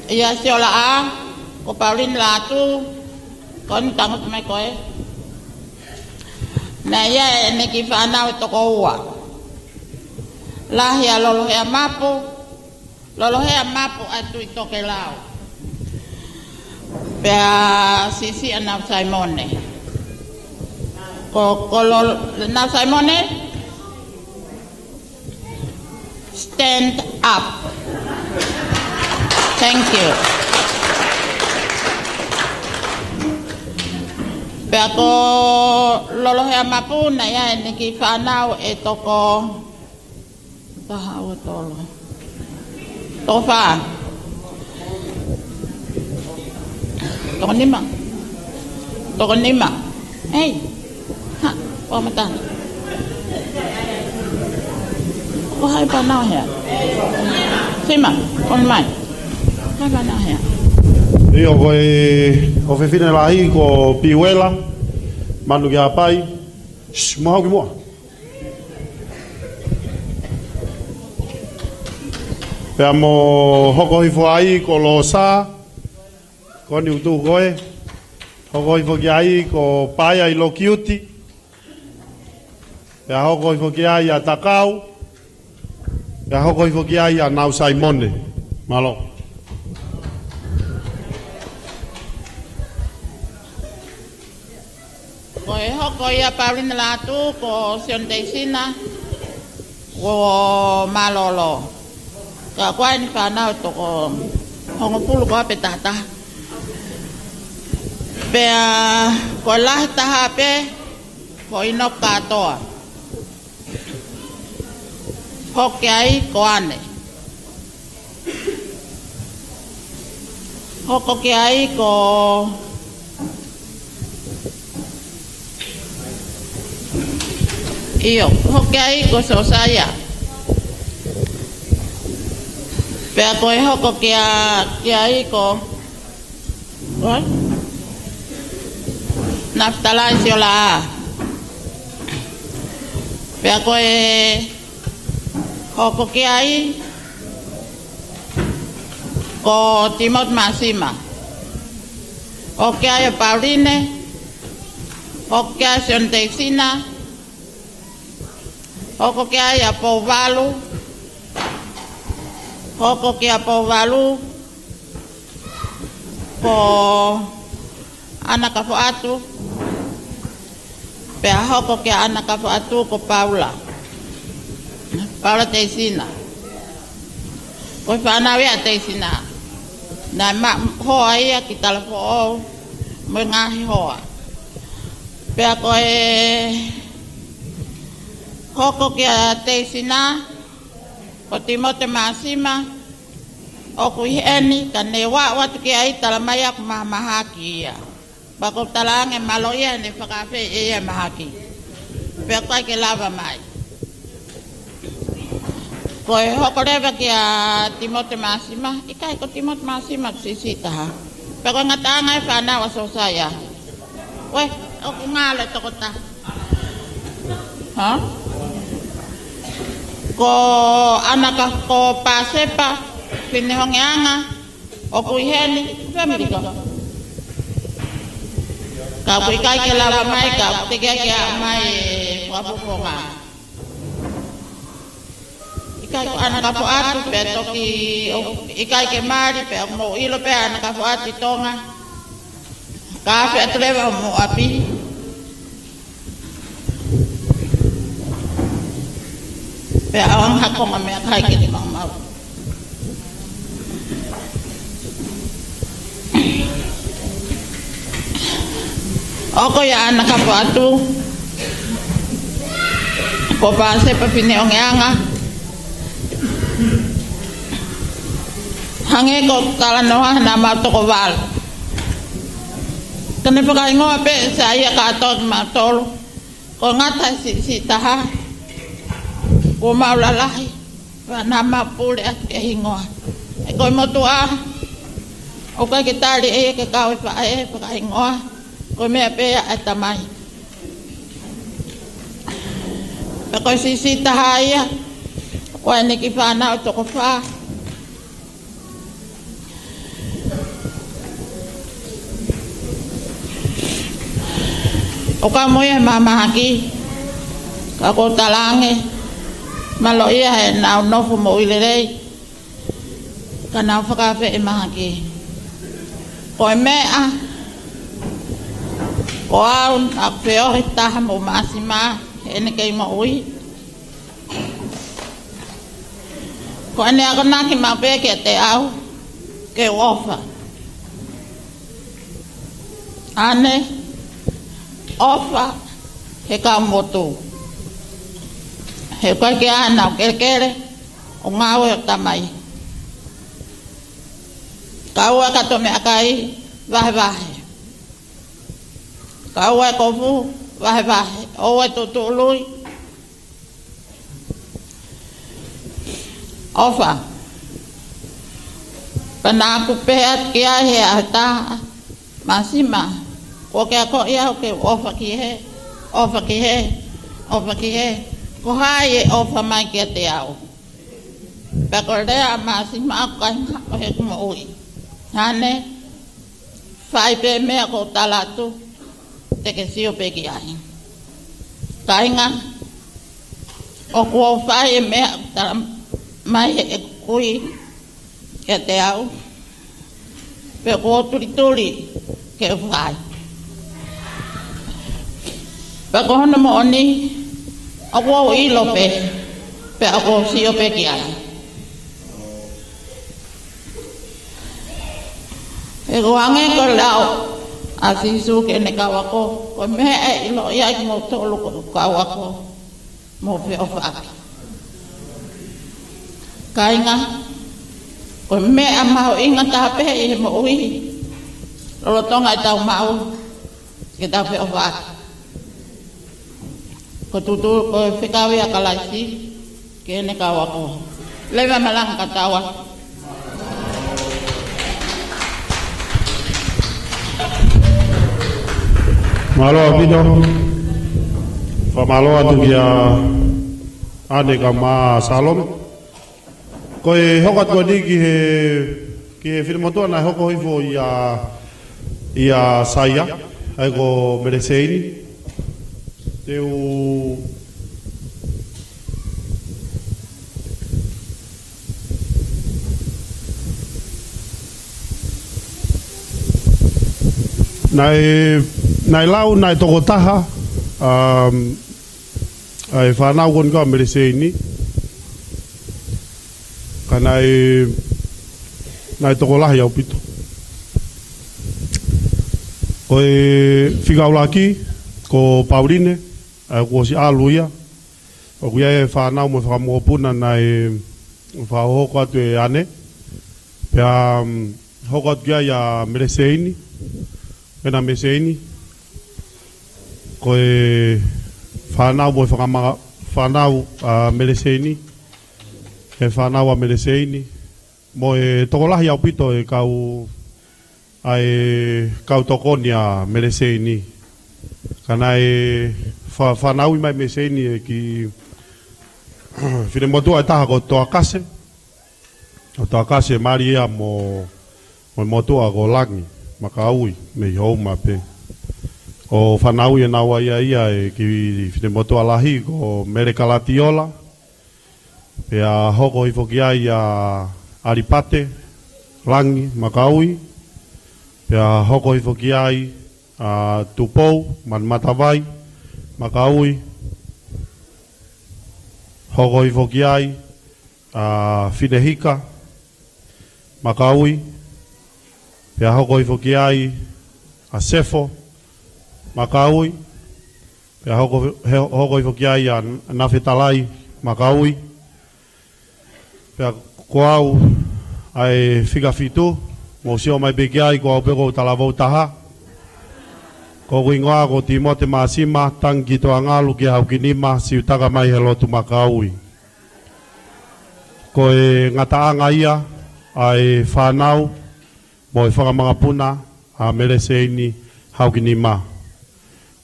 ʻia Siolaʻa, ko Paulini Lātū, ko eni tangutu mai ko ē. Naʻe ʻi ai ʻene kiʻi fānau ʻe toko ua. Lahi ʻa Lolohea Mapu, Lolohea Mapu ʻa Tui Tokelau. Pea siʻisiʻi ʻa Nau Saimone. Ko, ko Lo-, Nau Saimone? Stand up. Thank you. Pea ko Lolohea Mapu naʻe ʻi ai ʻene kiʻi fānau ʻe toko taha, ua, tolu. Toko fā. Toko nima. Toko nima. Hei. Ha, ʻo mata. Ko hai fānau hea? Sima, ko mai. Ko hai fānau hea? ʻIo, ko e ʻofefine lahi ko Piuela Manukiapai. Shh, mo hau ki muʻa. Pea mo hoko hifo ai ko Losa, ko eni ʻoku tuʻu ko ē. Hoko hifo ki ai ko Paea ʻi Lokiuti. Pea hoko hifo ki ai ʻa Takau. Pea hoko hifo ki ai ʻa Nau Saimone. Mālō. Ko ia Pauline Lātū, ko Sione Teisina, ko Mālōlō. Ka ko e fānau toko hongofulu ko ē pē taha taha. Pea ko e lahi taha pē, ko ʻInoke Kātoa. Hoko ki ai ko ʻAne. Hoko ki ai ko, ʻio, hoko ki ai ko Siosaia. Pea ko e hoko ki a, ki ai ko, ko Nafitalai Siolaʻā. Pea ko e hoko ki ai ko Tīmote Māsima. Hoko ki ai ʻa Pauline. Hoko ki ai Sione Teisina. Hoko ki ai ʻa Pouvalu. Hoko kia Pouvalu ko ʻAna Kafoatu. Pea hoko kia ʻAna Kafoatu ko Paula. Paula Teisina. Ko e fānau ia ʻa Teisina. Naʻe maʻu hoa ia ki Talafoʻou mo e ngaahi hoa. Pea ko e hoko kia Teisina, ko Tīmote Māsima, ʻoku ʻi heni, ka ne ʻoatu atu ki ai, talamai ʻoku mahamahaki ia. Pea ʻoku ou talaange mālō ia ʻene fakaafeʻi ʻe ia e mahaki. Pea ʻoku ʻikai ke lava mai. Ko e hoko leva kia Tīmote Māsima, ʻikai ko Tīmote Māsima ʻoku siʻisiʻi taha. Pea ko e ngataʻanga e fānau ʻa Siosaia. Uē, ʻoku ngalo e toko taha. Ha? Ko ʻAna Ka-, ko Pāsepa Fineongeaʻanga, ʻoku ʻi heni, fēmili ko. Ka ʻoku ʻikai ke lava mai, ka ʻoku teʻeki ke ʻomai e fakafofonga. ʻIkai ko ʻAna Kafoatu pē toki, ʻo, ʻikai ke mali pē, ʻoku mou ʻilo pē ʻa ʻAna Kafoatu ʻi Tonga. Ka ʻoku ʻi ai atu leva homou ʻapi. Pea ʻoange ha konga meʻakai ke ne maumau. ʻOku ʻi ai ʻAna Kafoatu, ko Pāsepa Fineongeaʻanga, hangē ko e talanoa naʻa mau toko valu. Ka ne fakahingoa pē ʻe Saia kātoa kimautolu. Ko e ngata e siʻisiʻi taha, ko mau lalahi, pea naʻa mau pule atu ki he hingoa. He ko e motuʻa, ʻoku ʻikai ke tali ʻe ia ke kau e faʻē fakahingoa, ko e meʻa pē ia ʻa e tamai. Pea ko e siʻisiʻi taha ia, ko ʻene kiʻi fānau toko fā. ʻOku ʻamu ia he mahamahaki, ka ʻoku ou talaange, mālō ia he naʻa nau nofo moʻui lelei, ka nau fakaafeʻi e mahaki. Ko e meʻa, ko au naʻa ku feohi taha mo Māsima, heʻene kei moʻui. Ko ʻene akonaki maʻu pē kiate au, ke u ʻofa. ʻAne, ʻofa he kau motu. He ʻoku ʻikai ke ʻi ai haʻanau kelekele, ʻo ngāue ʻo tamai. Kau ai e kato meʻakai vahevahe. Kau ai e kofu vahevahe. ʻOua ʻe tuʻutuʻului. ʻOfa. Pea naʻa ku pehē atu ki ai he ʻaho ʻe taha, Māsima, kuo ke akoʻi au ke u ʻofa ki he, ʻofa ki he, ʻofa ki he. Ko hai ʻe ʻofa mai kiate au? Pea ko e lea ʻa Māsima ʻoku ʻikai hao heʻeku moʻui. Hane, fai pē meʻa ʻoku ou tala atu, te ke sio pē ki ai. Kāinga, ʻoku ou fai e meʻa ʻoku tala mai heʻeku kui kiate au, pea ʻoku ou tulituli ke u fai. Pea ko hono moʻoni, ʻoku ou ʻilo pē, pea ʻoku ou sio pē ki ai. He ko e hangē ko e lau ʻa Sīsū ki heʻene kau ako, ko e meʻa ʻe ʻilo ia ʻe kimoutolu ko e kau ako, mou feʻofaʻaki. Kāinga, ko e meʻa mahuʻinga taha pē ʻi he moʻui, lolotonga ʻetau maʻu, ke tau feʻofaʻaki. Ko e tuʻutuʻuni ko e fekau ia ʻa Kalaisi ki heʻene kau ako. Leva malanga ka tau ō. Mālō ʻaupito. Fakamālō atu kia ʻAne kae ʻumaʻā Salome. Ko e hoko atu ko eni ki he, ki he finemotuʻa naʻe hoko hifo ʻia, ʻia Saia, ʻa ia ko Meleseini. Te u Naʻe, naʻe lau, naʻe toko taha, um, ʻa e fānau ko eni ʻa Meleseini. Ka naʻe, naʻe tokolahi ʻaupito. Ko e fika ʻuluaki, ko Pauline, ʻa ia kuo ʻosi ʻalu ia. ʻOku ʻi ai e fānau mo e fanga mokopuna naʻe fakahohoko atu ʻe ʻAne. Pea, um, hoko atu ki ai ʻa Meleseini, ʻena Meleseini, ko e fānau mo e fanga ma-, fānau ʻa Meleseini, e fānau ʻa Meleseini, mo e tokolahi ʻaupito e kau, ʻa e kau tokoni ʻa Meleseini. Ka naʻe fa-, fānau mai Meleseini ʻe he kiʻi finemotuʻa ʻe taha ko Toakase, ʻo Toakase Malia mo, mo e motuʻa ko Langi Makaui mei Houma pē. ʻO fānau ʻe naua ia ʻe he kiʻi finemotuʻa lahi ko Mele Kalatiola. Pea hoko hifo ki ai ʻa ʻAlipate Langi Makaui. Pea hoko hifo ki ai ʻa Tupou Manumatavai Makaui. Hoko hifo ki ai ʻa Finehika Makaui, pea hoko hifo ki ai ʻa Sefo Makaui, pea hoko, he, hoko hifo ki ai ʻa Nafetalai Makaui, pea ko au ʻa e fika fitu, mou sio mai pē ki ai, ko au pē ʻoku ou talavou taha. Ko hoku hingoa ko Timote Māsima, tangi ki Toangalu ki Haukinima, siutaka mai he lotu Makaui. Ko e ngataʻanga ia ʻa e fānau mo e fanga makapuna ʻa Meleseini Haukinima.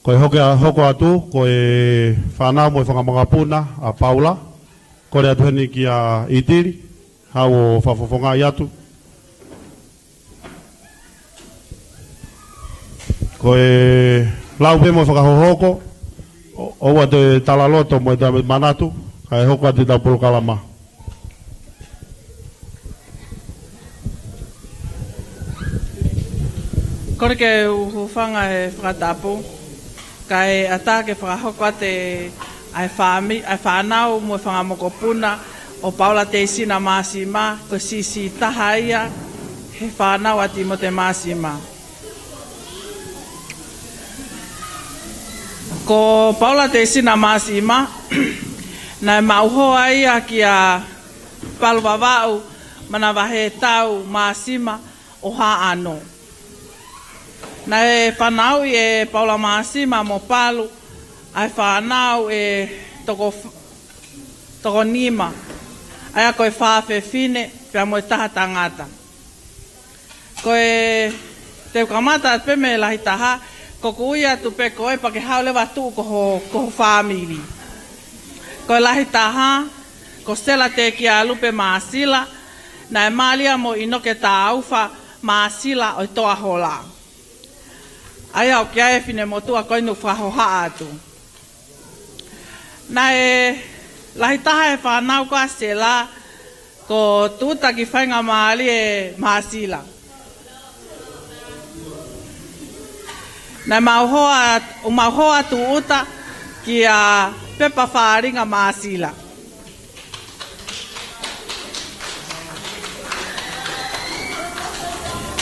Ko e hoke-, hoko atu, ko e fānau mo e fanga makapuna ʻa Paula. Kole atu heni kia ʻItili, haʻu ʻo fakafofongaʻi atu. Ko e lau pē mo e fakahohoko, ʻo, ʻoua te tala loto mo e tala manatu, kae hoko atu ʻetau polokalama. Kole ke u hūfanga he fakatapu, kae ʻatā ke fakahoko atu ʻa e fāmi-, ʻa e fānau mo e fanga mokopuna ʻo Paula Teisina Māsima, ko e siʻisiʻi taha ia he fānau ʻa Timote Māsima. Ko Paula Teisina Māsima, naʻe maʻu hoa ia kia Palu Vavaʻu Manavahē Tau Māsima ʻo Haʻano. Naʻe fanauʻi ʻe Paula Māsima mo Palu ʻa e fānau ʻe toko f-, toko nima, ʻa ia ko e fā fefine pea mo e taha tangata. Ko e, te u kamata atu pē mei he lahi taha, ko ʻeku ui atu pē koe pea ke haʻu leva ʻo tuʻu ko ho, ko ho fāmili. Ko e lahi taha, ko Sela Tekialupe Māsila, naʻe mali ia mo ʻInoke Taufa Māsila ʻo e Toahola. ʻA ia ʻoku ʻi ai e finemotuʻa ko eni ʻoku fakahohaʻa atu. Naʻe lahi taha e fānau ko ē ʻa Sela, ko Tūtaki Faingamālie Māsila. Naʻe maʻu hoa, ʻo maʻu hoa Tūta, kia Pepa Fālinga Māsila.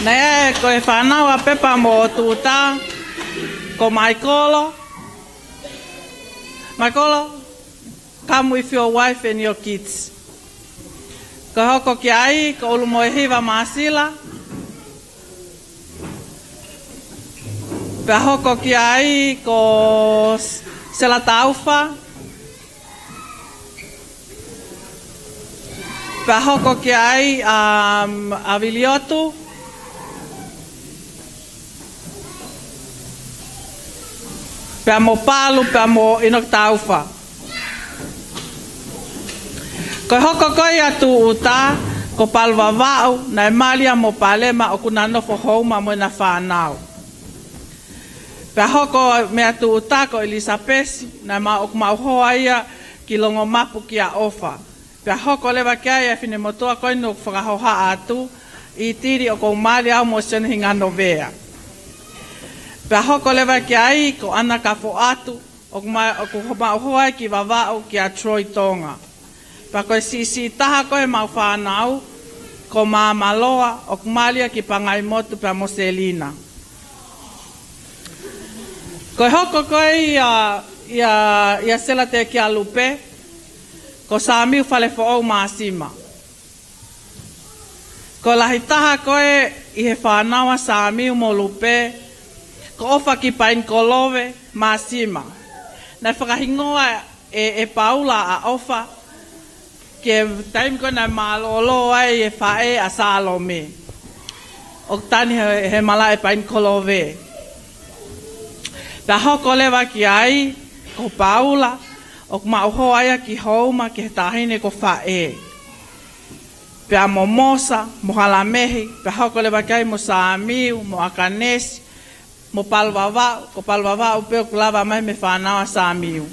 Naʻe ko e fānau ʻa Pepa mo Tūta, ko Maikolo. Maikolo, come with your wife and your kids. Ko e hoko ki ai, ko ʻUlumoehiva Māsila. Pea hoko ki ai ko Sela Taufa. Pea hoko ki ai, um, ʻa Viliotu. Pea mo Palu, pea mo ʻInoke Taufa. Ko e hoko ko ia ʻa Tūta, ko Palu Vavaʻu, naʻe mali ia mo Palema ʻoku na nofo houma mo ʻena fānau. Pea hoko mei a Tūta ko ʻIlisapesi, naʻe ma-, ʻoku maʻu hoa ia ki Longomapu kia ʻOfa. Pea hoko leva ki ai ʻa e finemotuʻa ko eni ʻoku fakahohaʻa atu, ʻItili, ʻoku ou mali au mo Sione Hinganovea. Pea hoko leva ki ai ko ʻAna Kafoʻatu, ʻoku ma-, ʻoku maʻu hoa ia ki Vavaʻu kia Troy Tonga. Pea ko e siʻisiʻi taha ko ē ʻemau fānau, ko Māmaloa, ʻoku mali ia ki Pangaimotu pea mo Selina. Ko e hoko ko ē ia, ia, ia Sela Tekia Lupe, ko Samiu Falefoʻou Māsima. Ko e lahi taha ko ē ʻi he fānau ʻa Samiu mo Lupe, ko ʻOfa ki Painikolove Māsima. Naʻe fakahingoa ʻe, ʻe Paula ʻa ʻOfa, ki he taimi ko ē naʻe mālōlō ai e faʻē ʻa Salome. ʻOku tani he, he malaʻe Painikolove. Pea hoko leva ki ai, ko Paula, ʻoku maʻu hoa ia ki houma ki he taʻahine ko Faʻē. Pea mo Mosa, mo Halamehi, pea hoko leva ki ai mo Samiu, mo ʻAkanesi, mo Palu Vavaʻu, ko Palu Vavaʻu pē ʻoku lava mai mei he fānau ʻa Samiu.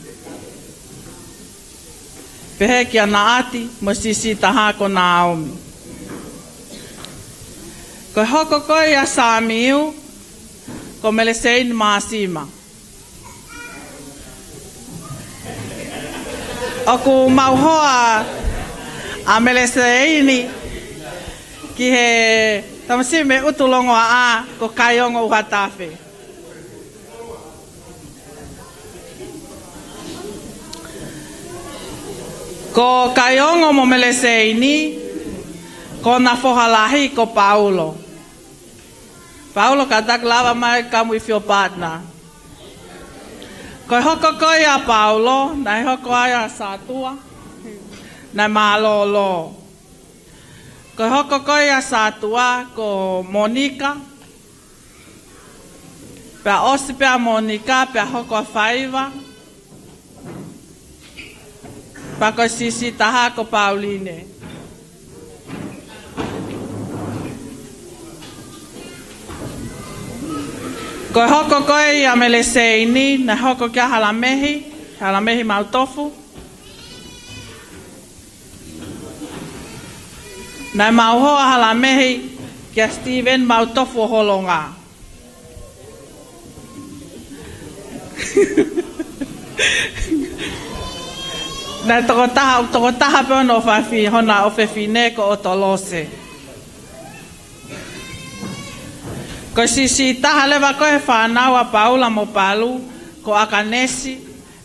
Pehē kia Naʻati, mo e siʻisiʻi taha ko Naomi. Ko e hoko ko ē ia Samiu, ko Meleseini Māsima. ʻOku maʻu hoa ʻa Meleseini ki he tamasiʻi mei ʻUtulongoaʻa ko Kaiongo ʻUhatafe. Ko Kaiongo mo Meleseini, ko hona foha lahi ko Paulo. Paulo, kātaki lava mai, come with your partner. Ko e hoko ko ia ʻa Paulo, naʻe hoko ai ʻa Sātua, naʻe mālōlō. Ko e hoko ko ia ʻa Sātua, ko Monika. Pea ʻosi pē ʻa Monika, pea hoko ʻa Faiva. Pea ko e siʻisiʻi taha ko Pauline. Ko e hoko ko ē ia Meleseini, naʻe hoko kia Halamehi, Halamehi Mautofu. Naʻe maʻu hoa ʻa Halamehi kia Steven Mautofu ʻo Holonga. Naʻe tokotaha, tokotaha pē hona ʻofefi-, hona ʻofefine ko ʻOtolose. Ko e siʻisiʻi taha leva ko ē he fānau ʻa Paula mo Palu, ko ʻAkanesi,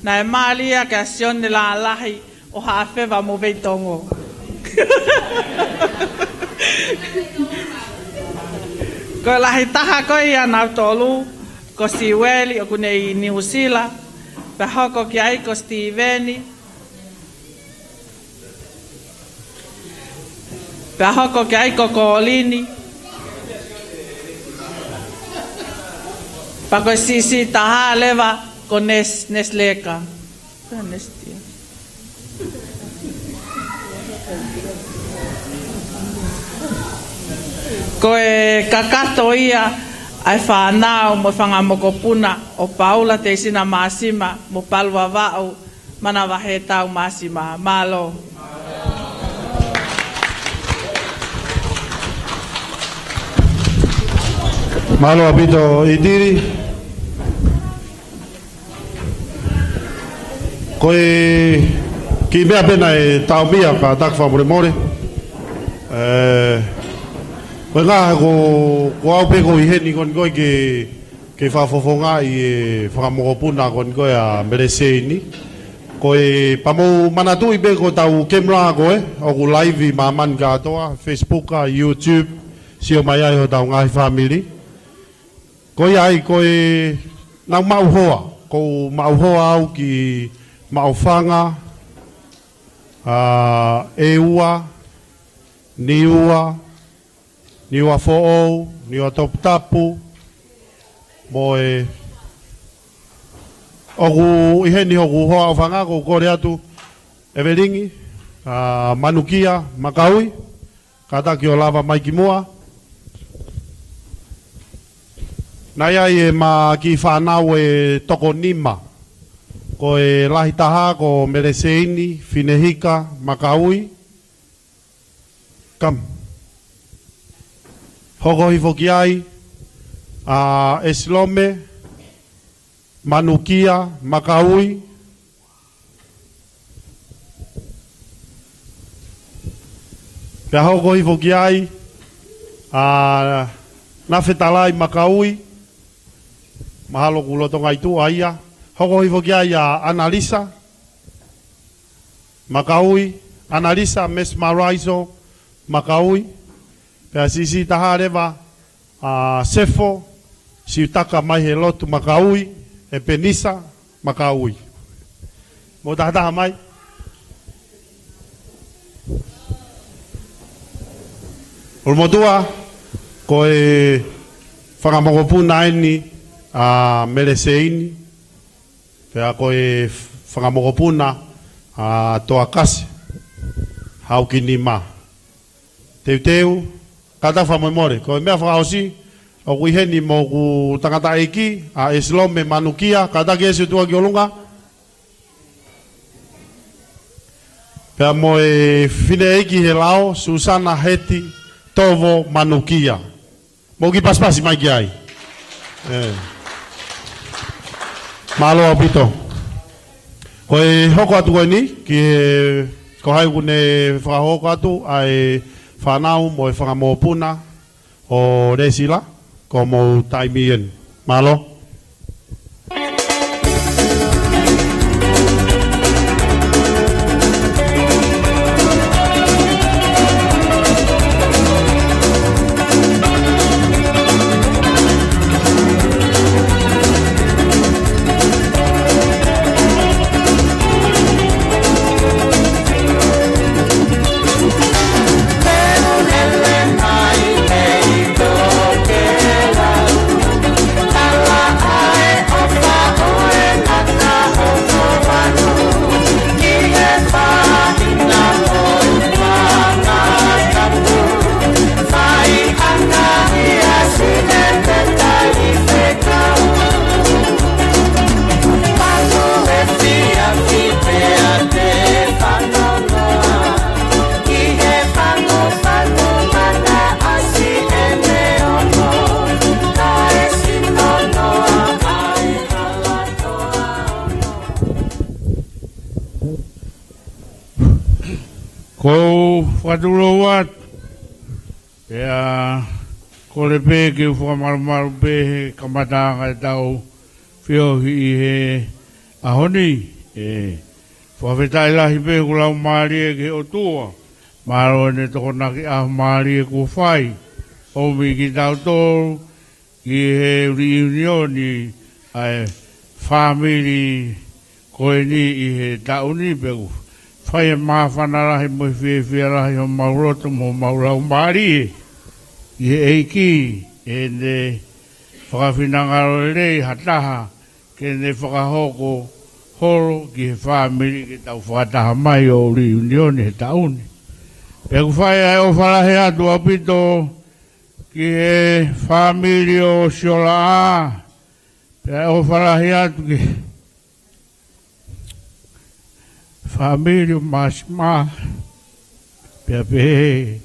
naʻe mali ia kia Sione Lalahi ʻo Haʻafeva mo Veitongo. Ko e lahi taha ko ia ʻia nautolu, ko Siueli ʻoku ne ʻi Niu Sila, pea hoko ki ai ko Sitīveni, pea hoko ki ai ko Kolini, pea ko e siʻisiʻi taha leva ko Nes-, Nesileka. Ko e kakato ia ʻa e fānau mo e fanga mokopuna ʻo Paula Teisina Māsima mo Palu Vavaʻu Manavahētau Māsima. Mālō. Mālō ʻaupito ʻItili. Ko e kiʻi meʻa pē naʻe taʻomia, kātaki fakamolemole. Ē, ko e ngaahi ko, ko au pē ko ʻi heni ko eni ko ē ke, ke fakafofongaʻi e fakamokopuna ko eni ko ē ʻa Meleseini. Ko e pea mou manatuʻi pē ko ʻetau camera ko ē, ʻoku live ʻi māmani kātoa, Facebook, ʻa YouTube, sio mai ai hotau ngaahi fāmili. Ko ia ai, ko e naʻa ku maʻu hoa, ʻoku ou maʻu hoa au ki Maʻufanga, ʻa, ʻEua, Niua, Niuafoʻou, Niuatoputapu, mo e, ʻoku ʻi heni hoku hoa ʻofanga, ʻoku ou kole atu, ʻEvelingi, ʻa, Manukia, Makaui, kātaki ʻo lava mai ki muʻa. Naʻe ʻi ai ʻema kiʻi fānau ʻe toko nima. Ko e lahi taha ko Meleseini, Finehika, Makaui. Kam. Hoko hifo ki ai, ʻa, ʻEsilome, Manukia, Makaui. Pea hoko hifo ki ai, ʻa, Nafetalai, Makaui. Mahalo ʻoku lolotonga ʻi tuʻa ia. Hoko hifo ki ai ʻa ʻAnalisa, Makaui, ʻAnalisa Mesmerizo, Makaui. Pea siʻisiʻi taha leva, ʻa, Sefo, Siutaka mai he lotu, Makaui, ʻEpenisa, Makaui. Mou tahataha mai. ʻUlumotuʻa, ko e fakamokopuna eni ʻa Meleseini, pea ko e fakamokopuna ʻa Toakase, Haukinima. Teuteu, kātaki fakamolemole. Ko e meʻa fakaʻosi, ʻoku ʻi heni mo hoku tangataʻeiki, ʻa ʻEsilome Manukia, kātaki ʻEsi ʻo tuʻu ki ʻolunga. Pea mo e fineʻeiki he lao, Susana Heti Tovo Manukia. Mou kiʻi pasipasi mai ki ai. Ē. Mālō ʻaupito. Ko e hoko atu ko eni, ki he, ko hai ʻoku ne fakahoko atu ʻa e fānau mo e fakamokopuna ʻo Lesila, ko hoʻomou taimi eni. Mālō. Ko u fakatulou atu, pea kole pē ke u fakamalumalu pē he kamataʻanga ʻetau feohi ʻi he ʻaho ni, ē, fakafetaʻi lahi pē hoku laumālie ki he ʻOtua, mālō ʻene tokonaki ʻaho mālie kuo fai, ʻomi kitautolu, ki he liʻiunioni ʻa e fāmili ko eni ʻi he taʻu ni pea ʻoku fai e māfana lahi mo e fiefia lahi homau loto mo homau laumālie ki he ʻEiki, ʻene fakafinangalo lelei ha taha ke ne fakahoko holo ki he fāmili ke tau fakataha mai ʻo liʻiunioni he taʻu ni. Pea ʻoku fai ʻa e ʻofa lahi atu ʻaupito ki he fāmili ʻo Siolaʻā, pea ʻofa lahi atu ki he fāmili ʻo Māsima, pea pehē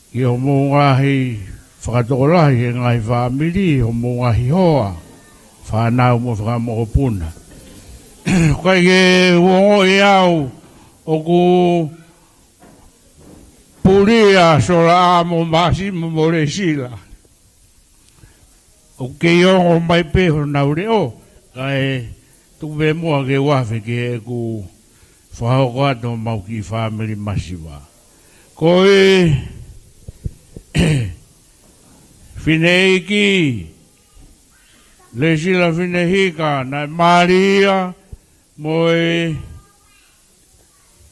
ki hoʻomou ngaahi fakatokolahi he ngaahi fāmili, hoʻomou ngaahi hoa, fānau mo fakamokopuna. ʻOku ʻikai ke u ongoʻi au ʻoku pulia Sola ʻa mo Māsimo mo Lesila. ʻOku kei ongo mai pē honau leʻo, kae tuku pē muʻa ke u afe ki heʻeku fakahoko atu homau kiʻi fāmili masiva. Ko e fineʻeiki Lesila Finehika, naʻe mālie mo e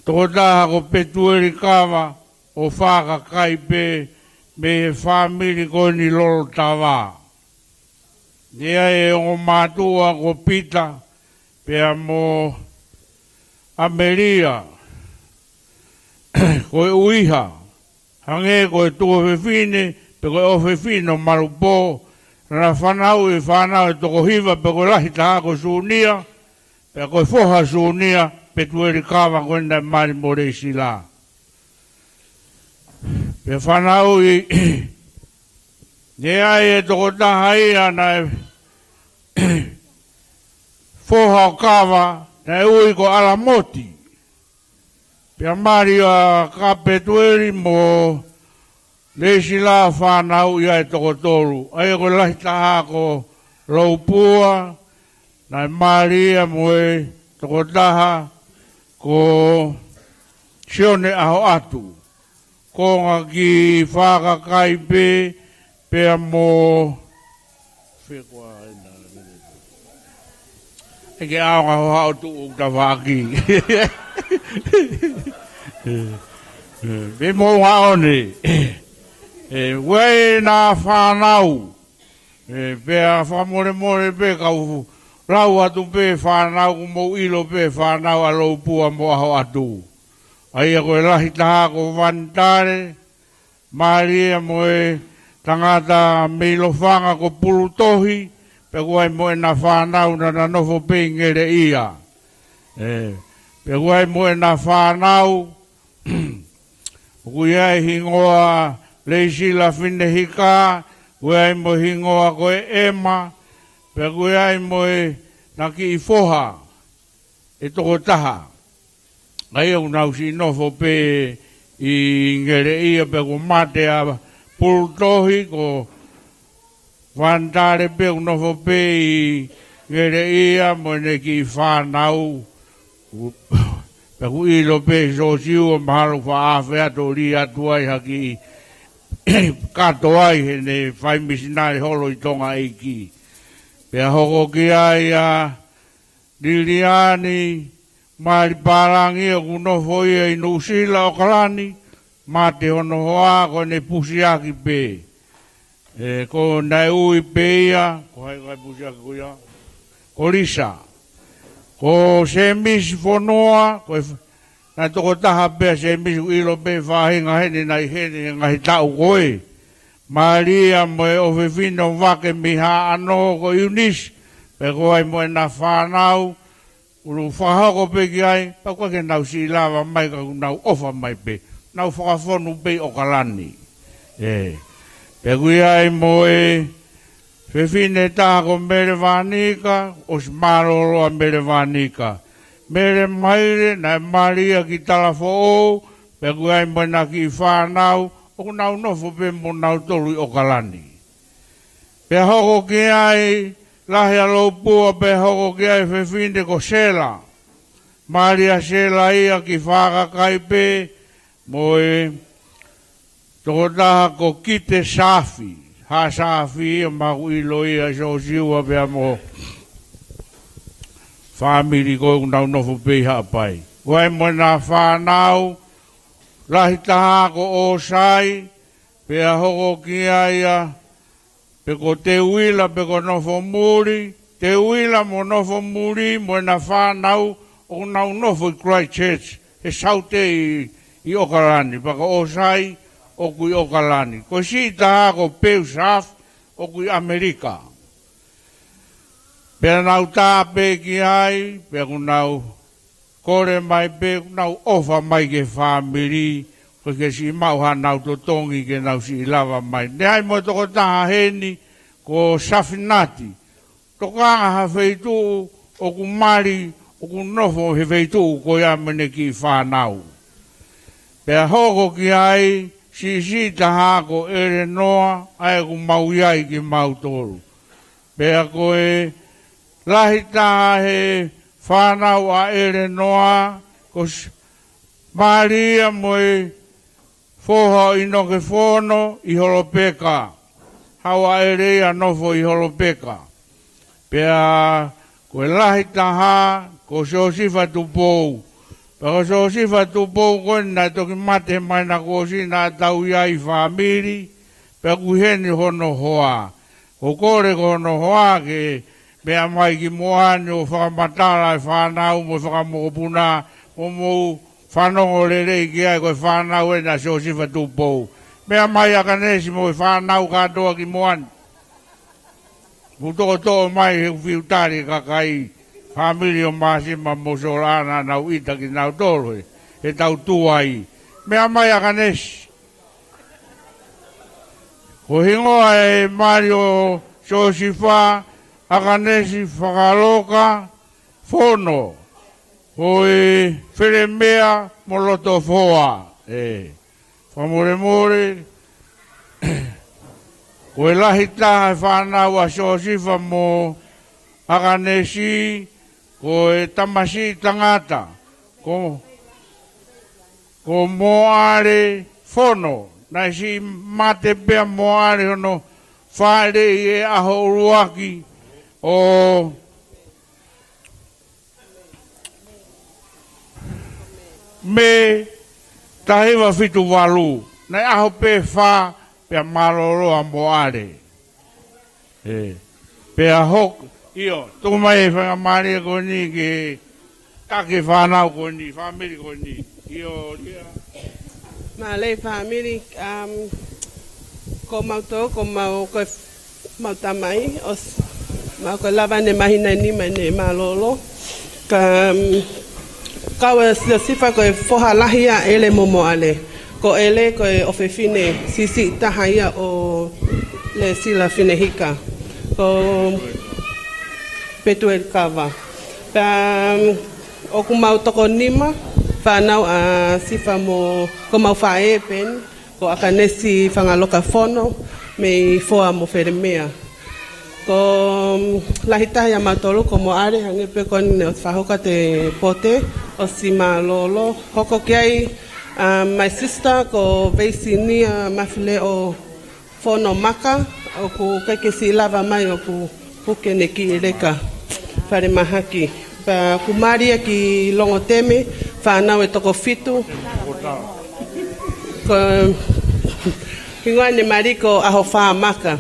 tokotaha ko Petueli Kava ʻo Fakakai pē mei he fāmili ko eni Lolotava. Naʻe ʻi ai e ongo mātuʻa ko Pita pea mo ʻAmelia, ko e ʻuhiha, hangē ko e tuofefine, pe ko e ʻofefine ʻo Malupō, naʻa na fanauʻi e fānau ʻe toko hiva, pea ko e lahi taha ko Sunia, pea ko e foha Sunia, Petueli Kava ko ena naʻe mali mo Lesila. Pea fanauʻi, naʻe ʻi ai e tokotaha ia naʻe foha ʻo Kava, naʻe ui ko ʻAlamoti. Pea mali ʻa Kapetueli mo Lesila, fanauʻi ai e toko tolu. ʻA ia ko e lahi taha ko Loupua, naʻe mali ia mo e tokotaha ko Sione ʻAhoʻatu. Konga ki Fakakai pē, pea mo fē koā ena. ʻE ke ʻaonga ho haʻo tuʻu ʻo tafaʻaki. Pea mo haʻone. ʻE, ʻoku ʻi ai ʻena fānau. ʻE, pea fakamolemole pē kau lau atu pē fānau, ʻoku mou ʻilo pē fānau ʻa Loupua mo ʻAhoʻatu. ʻA ia ko e lahi taha ko Vanitale, mali ia mo e tangata mei Lofanga ko Pulutohi, pea ʻoku ʻi ai mo ʻena fānau naʻa na nofo pē ʻi Ngeleʻia. ʻE, pea ʻoku ʻi ai mo ʻena fānau, ʻoku ʻi ai e hingoa Lesila Finehika, ʻoku ʻi ai mo e hingoa ko e ʻEma, pea ʻoku ʻi ai mo ʻena kiʻi foha ʻe toko taha. ʻA ia ʻoku nau siʻi nofo pē ʻi Ngeleʻia, pea kuo mate ʻa Pulutohi, ko Vanitale pē ʻoku nofo pē ʻi Ngeleʻia mo ʻene kiʻi fānau. Pea ʻoku ʻilo pē Siosiua mahalo faʻa afe atu ʻo lī atu ai ha kiʻi kato ai heʻene fai misinale holo ʻi Tonga ʻEiki. Pea hoko ki ai ʻa Liliani Malipālangi, ʻoku nofo ia ʻi Nuʻusila, ʻAokalani, mate hono hoa ko ʻene pusiaki pē. ʻE, ko naʻe ui pē ia, ko hai ko e pusiaki ko ia? Ko Lisa. Ko Semisi Fonua, ko e f-, naʻe toko taha pē ʻa Semisi, ʻoku ʻilo pē faʻahinga heni naʻe ʻi heni he ngaahi taʻu ko ē. Mali ia mo e ʻofefine ʻo Vake mei Haʻano ko Iunisi, pea ʻoku ʻi ai mo ʻena fānau, ʻulu fakahoko pē ki ai, pea ʻoku ʻikai ke nau siʻi lava mai ka ʻoku nau ʻofa mai pē, nau fakafonu pē ʻi ʻAokalani. ʻE, pea ʻoku ʻi ai mo e fefine taha ko Mele Vanika, ʻosi mālōlō ʻa Mele Vanika. Mele Maile, naʻe mali ia ki Talafoʻou, pea ʻoku ʻi ai mo ʻena kiʻi fānau, ʻoku nau nofo pē mo nautolu ʻi ʻAokalani. Pea hoko ki ai, lahi ʻa Loupua, pea hoko ki ai e fefine ko Sela. Mali ʻa Sela ia ki Fakakai pē, mo e tokotaha ko Kite Safi. Haʻa Safi ia, mahalo ʻoku ʻilo ia ʻe Siosiua pea mo e fāmili ko ē ʻoku nau nofo pē ʻi Haʻapai. ʻOku ʻi ai mo ʻena fānau, lahi taha ko ʻOsai, pea hoko ki ai ʻa, pe ko Teuila, pe ko Nofomuli, Teuila mo Nofomuli, mo ʻena fānau, ʻoku nau nofo ʻi Christchurch, he saute ʻi, ʻi ʻAokalani, pea ko ʻOsai, ʻoku ʻi ʻAokalani. Ko e siʻi taha ko Peu Safi, ʻoku ʻi ʻAmelika. Pea nau tā pē ki ai, pea ʻoku nau kole mai pē, ʻoku nau ʻofa mai ki he fāmili, ʻoku ʻikai ke siʻi maʻu haʻanau totongi ke nau siʻi lava mai. Naʻe ʻi ai mo e tokotaha heni, ko Safinati. Tokanga ha feituʻu ʻoku mali ʻoku nofo he feituʻu ko ia mo ʻene kiʻi fānau. Pea hoko ki ai, siʻisiʻi taha ko ʻElenoa, ʻa ē ʻoku mau ʻi ai kimautolu. Pea ko e lahi taha he fānau ʻa ʻElenoa, ko S-, Malia mo e foha ʻo ʻInoke Fono ʻi Holopeka. Haʻu ʻa ʻElenoa nofo ʻi Holopeka. Pea ko e lahi taha, ko Siosifa Tupou. Pea ko Siosifa Tupou ko ē naʻe toki mate mai naʻa kuo ʻosi naʻa tau ʻi ai fāmili, pea ʻoku ʻi heni hono hoa. ʻOku ou kole ko hono hoa ke meʻa mai ki muʻa ni ʻo fakamatala e fānau mo e fakamokopuna, mo mou fanongo lelei ki ai, ko e fānau ena ʻa Siosifa Tupou. Meʻa mai ʻAkanesi mo e fānau kātoa ki muʻa ni. Mou toʻotoʻo mai he ʻoku fiu tali e kakai, fāmili ʻo Māsima mo Sola naʻa nau ʻita kinautolu he, he tau tuai. Meʻa mai ʻAkanesi. Ko e hingoa ʻe mali ʻo Siosifa ʻAkanesi Fakaloka Fono. Ko e Felemea mo Lotofoa. ʻE, fakamolemole, ko e lahi taha e fānau ʻa Siosifa mo ʻAkanesi, ko e tamasiʻi tangata, ko, ko Moale Fono, naʻe siʻi mate pea Moale hono fāʻeleʻi he ʻaho ʻuluaki ʻo Mē taha hiva fitu valu, naʻe ʻaho pē fā, pea mālōlō ʻa Moale. ʻE, pea hoko, ʻio, tuku mai e faingamālie ko eni ke taki e fānau ko eni, fāmili ko eni. ʻIo, Lia. Mālō e fāmili, um, ko mautolu, ko mau, ko e mau tamai, ʻosi, mau ko e lava ʻene māhina ʻe nima ʻene mālōlō. Ka, um, kau ʻa Siosifa ko e foha lahi ʻa ʻEle mo Moale. Ko ʻEle ko e ʻofefine siʻisiʻi taha ia ʻo Lesila Finehika. Ko Petueli Kava. Pea, um, ʻoku mau toko nima, fānau ʻa Sifa mo, ko mau faʻē pē eni, ko ʻAkanesi Fangaloka Fono, mei Foa mo Felemea. Ko, um, lahi taha ia mautolu ko Moale, hangē pē ko eni ʻosi fakahoko atu e pote, ʻosi mālōlō. Hoko ki ai, um, my sister, ko Veisinia Mafileʻo Fono Maka, ʻoku ʻikai ke siʻi lava mai ʻoku puke ʻene kiʻi leka falemahaki. Pea ʻoku mali ia ki Longoteme, fānau ʻe toko fitu. Ko e hingoa ʻene mali ko ʻAhofā Maka.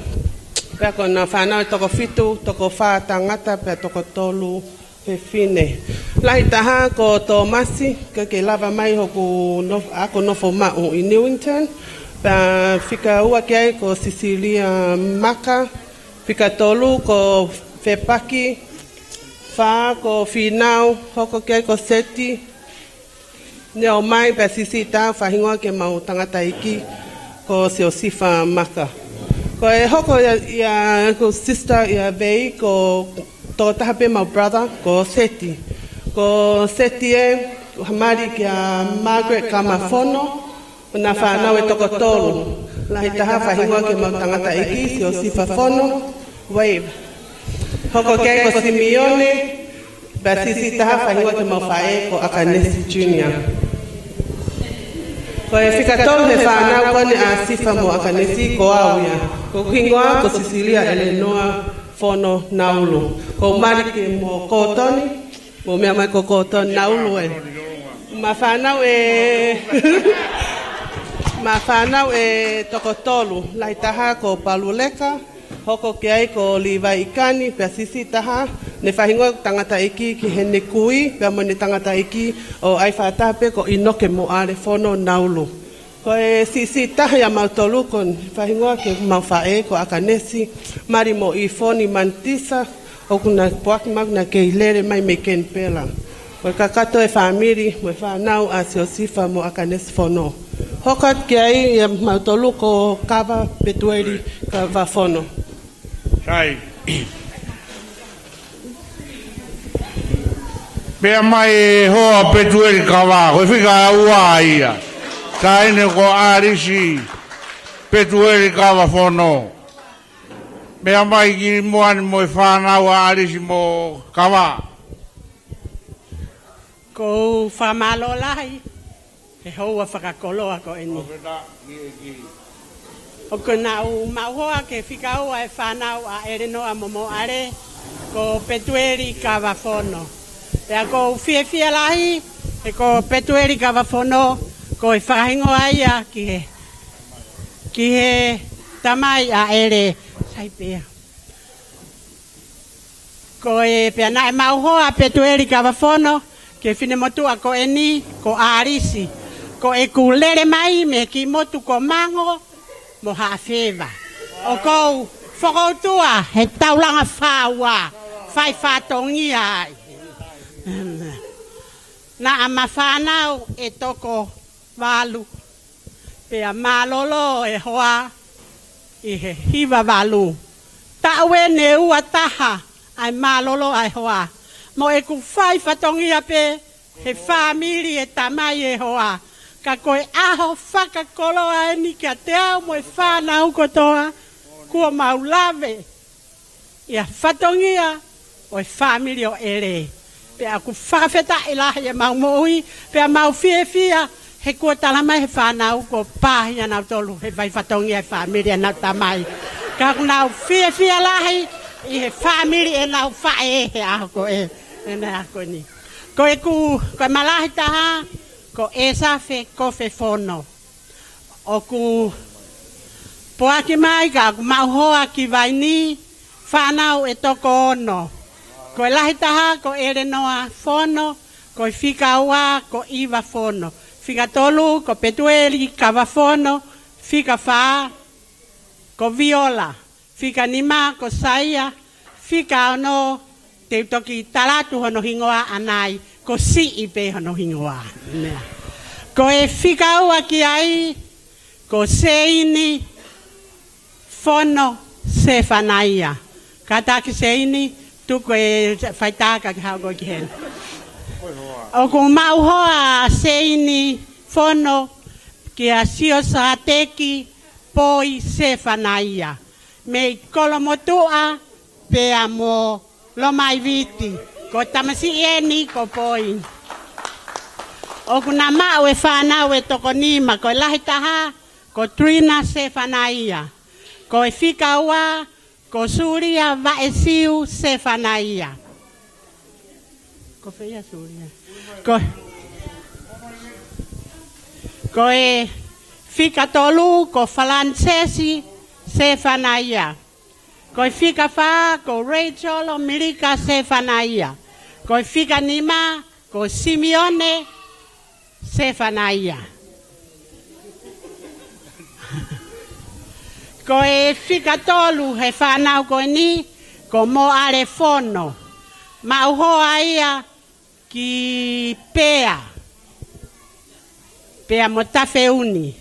Pea ko ʻena fānau ʻe toko fitu, toko fā tangata, pea toko tolu fefine. Lahi taha ko Tōmasi, ʻikai ke lava mai hoku nof-, ako nofo maʻu ʻi Newington. Pea fika ua ki ai ko Sisilia Maka, fika tolu ko Fepaki, fā ko Fīnau, hoko ki ai ko Seti, Neomai, pea siʻisiʻi taha fakahingoa ki heʻemau tangataʻeiki ko Siosifa Maka. Ko e hoko ia, ia ko sister ia Vei, ko tokotaha pē mau brother, ko Seti. Ko Seti ē, mali kia Margaret Kamafono, ʻena fānau ʻe toko tolu. Lahi taha fakahingoa ki heʻemau tangataʻeiki, Siosifa Fono, Wave. Hoko ki ai ko Simione, pea siʻisiʻi taha fakahingoa ki heʻemau faʻē ko ʻAkanesi Junior. Ko e fika tolu he fānau ko eni ʻa Sifa mo ʻAkanesi ko au ia. Ko hoku hingoa ko Sisilia ʻElenoa Fono Naulu. Ko u mali ki mo Kotoni, mo meʻa mai ko Kotoni Naulu ē. Mau fānau ʻe, mau fānau ʻe toko tolu, lahi taha ko Paluleka, hoko ki ai ko Līvai ʻIkani, pea siʻisiʻi taha, ʻene fakahingoa tangataʻeiki ki heʻene kui, pea mo ʻene tangataʻeiki ʻo ʻai fakataha pē ko ʻInoke Moale Fono Naulu. Ko e siʻisiʻi taha ia mautolu ko ʻene fakahingoa ki heʻemau faʻē ko ʻAkanesi, mali mo ʻIfoni Manitisa, ʻoku na poaki mai ʻoku na kei lele mai mei Kenipela. Ko e kakato e fāmili, mo e fānau ʻa Siosifa mo ʻAkanesi Fono. Hoko atu ki ai ia mautolu ko Kava Petueli Kava Fono. Sai. Meʻa mai e hoa Petueli Kava, ko e fika ua ia. Taʻahine ko ʻAlisi Petueli Kava Fono. Meʻa mai ki muʻa ni mo e fānau ʻa ʻAlisi mo Kava. ʻOku ou fakamālō lahi he houa fakakoloa ko eni. ʻOku nau maʻu hoa ke fika ua e fānau ʻa ʻElenoa mo Moʻale, ko Petueli Kava Fono. Pea ʻoku ou fiefia lahi he ko Petueli Kava Fono, ko e fakahingoa ia ki he, ki he tamai ʻa ʻEle. Sai pea. Ko e pea naʻe maʻu hoa Petueli Kava Fono ki he finemotuʻa ko eni ko ʻAlisi. Ko ʻeku lele mai mei he kiʻi motu ko Mango mo Haʻafeva. ʻOku ou fokoutua he taulanga fāua, fai fatongia ai. Naʻa ma fānau ʻe toko valu. Pea mālōlō e hoa ʻi he hiva valu. Taʻu eni ʻe ua taha ʻa e mālōlō ʻa e hoa. Mo ʻeku fai fatongia pē he fāmili e tamai e hoa. Ka ko e ʻaho fakakoloa eni kiate au mo e fānau kotoa, kuo mau lave ʻi he fatongia ʻo e fāmili ʻo ʻEle. Pea ʻoku fakafetaʻi lahi ʻemau moʻui, pea mau fiefia he kuo tala mai he fānau kuo pāhia nautolu he fai fatongia e fāmili ʻenau tamai. Ka ʻoku nau fiefia lahi ʻi he fāmili ʻenau faʻē he ʻaho ko ē, ʻena ʻaho ko eni. Ko ʻeku, ko e malahi taha, ko ʻEsafe Kofe Fono. ʻOku poaki mai ka ʻoku maʻu hoa ki Vaini, fānau ʻe toko ono. Ko e lahi taha ko ʻElenoa Fono, ko e fika ua ko ʻIva Fono. Fika tolu ko Petueli Kava Fono, fika fā ko Viola. Fika nima ko Saia, fika ono te u toki tala atu hono hingoa ʻanai, ko Siʻi pē hono hingoa. Meʻa. Ko e fika ua ki ai, ko Seini Fono Sefanaia. Kātaki Seini, tuku e faitaka ke haʻu koe ki heni. ʻOku maʻu hoa Seini Fono kia Siosateki Poi Sefanaia. Mei Kolomotuʻa pea mo Lomaiviti. Ko e tamasiʻi eni ko Poi. ʻOku na maʻu e fānau ʻe toko nima, ko e lahi taha ko Trina Sefanaia. Ko e fika ua ko Sulia Vaʻesiu Sefanaia. Ko fē ia Sulia? Ko, ko e fika tolu ko Falanisesi Sefanaia. Ko e fika fā ko Rachel Milika Sefanaia. Ko e fika nima ko Simione Sefanaia. Ko e fika tolu he fānau ko eni ko Moʻale Fono. Maʻu hoa ia ki Pea, Pea mo Tafeuni.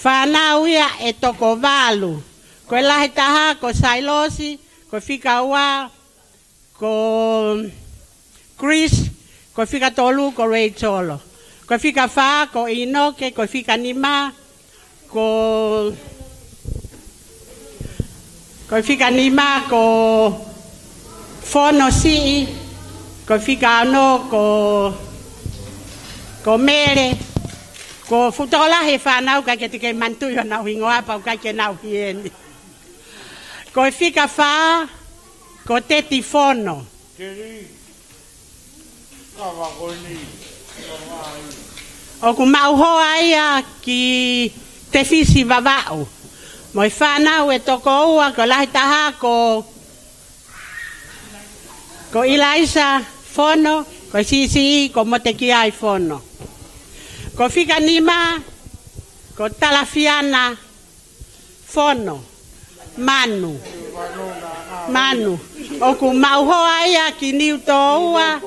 Fānau ia ʻe toko valu. Ko e lahi taha ko Sailosi, ko e fika ua ko Chris, ko e fika tolu ko Rachel. Ko e fika fā ko ʻInoke, ko e fika nima ko, ko e fika nima ko Fono Siʻi, ko e fika ono ko, ko Mele, ko e fuʻu tokolahi e fānau ʻikai ke te kei manatuʻi honau hingoa pea ʻoku ʻikai ke nau ʻi heni. Ko e fika fā ko Teti Fono. Keli. Kava ko eni. ʻOku maʻu hoa ia ki Tefisi Vavaʻu. Mo e fānau ʻe toko ua, ko e lahi taha ko, ko ʻIlaisa Fono, ko e siʻisiʻi ko Motekiai Fono. Ko e fika nima ko Talafiana Fono. Manu. Manu. ʻOku maʻu hoa ia ki Niutōua.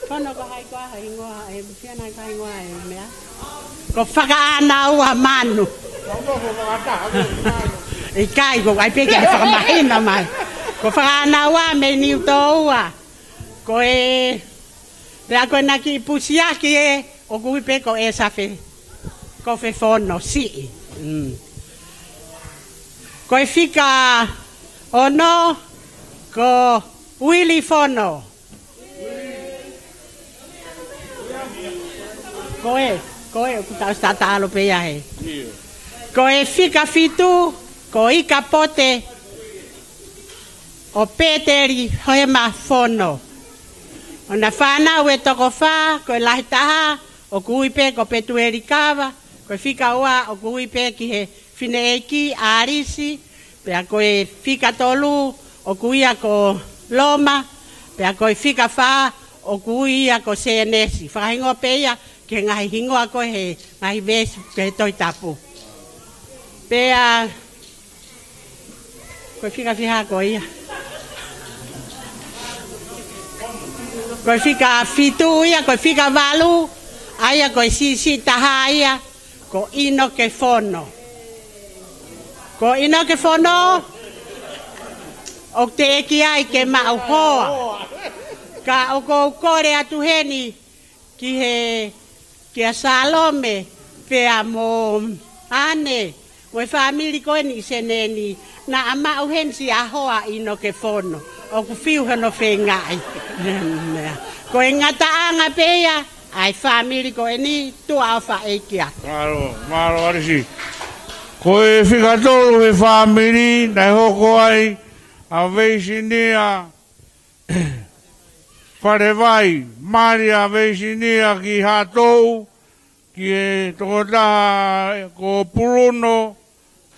Fono ko hai koā e hingoa, e fiana ko hai hingoa e meʻa? Ko Fakaʻānaua Manu. ʻIkai, ko ai pē ke fakamahino mai. Ko Fakaʻānaua mei Niutōua. Ko e, pea ko e naʻe kiʻi pusiaki ē, ʻoku ui pē ko ʻEsafe, ko Fefono siʻi. Mm. Ko e fika ono, ko Uili Fono. Ko e, ko e, ʻoku tau tatalo pē ia he. Ko e fika fitu, ko Ikapote ʻo Peteli Hoema Fono. ʻO ʻena fānau ʻe toko fā, ko e lahi taha, ʻoku ui pē ko Petueli Kava, ko e fika ua, ʻoku ui pē ki he fineʻeiki ʻAlisi, pea ko e fika tolu, ʻoku ui ia ko Loma, pea ko e fika fā, ʻoku ui ia ko Sēnesi. Fakahingoa pē ia, ki he ngaahi hingoa ko ē he ngaahi veesi ki he Tohi Tapu. Pea, ko e fika fiha ko ia. Ko e fika fitu ia, ko e fika valu, ʻa ia ko e siʻisiʻi taha ia, ko ʻInoke Fono. Ko ʻInoke Fono, ʻoku teʻeki ai ke maʻu hoa. Ka ʻoku ou kole atu heni, ki he, kia Salome, pea mo ʻAne, mo e fāmili ko eni ʻi Senē ni, naʻa maʻu heni siʻa hoa ʻInoke Fono, ʻoku fiu hono feingaʻi. Ko e ngataʻanga pē ia, ʻa e fāmili ko eni, tuʻa ʻofa ʻEiki atu. Mālō, mālō ʻAlisi. Ko e fika tolu he fāmili, naʻe hoko ai, ʻa Veisinia, Falevai, mali ʻa Veisinia ki Haʻatou, ki he tokotaha ko Puluno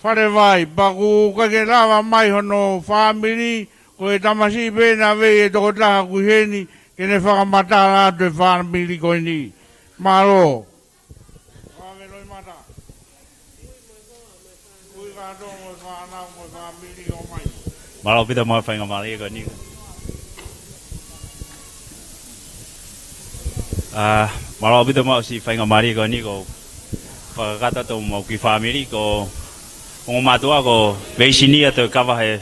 Falevai, pea ʻoku ʻikai ke lava mai hono fāmili, ko e tamasiʻi pē naʻe ʻi ai e tokotaha ʻoku ʻi heni, ke ne fakamatala atu e fāmili ko eni. Mālō. Fakameloʻi mata. Kui kātoa mo e fānau mo e fāmili ʻo mai. Mālō ʻaupito mo e faingamālie ko eni. ʻA, mālō ʻaupito mo e siʻi faingamālie ko eni ko e fakakakato atu mo e kiʻi fāmili ko e ongo mātuʻa ko Veisinia Toe Kava he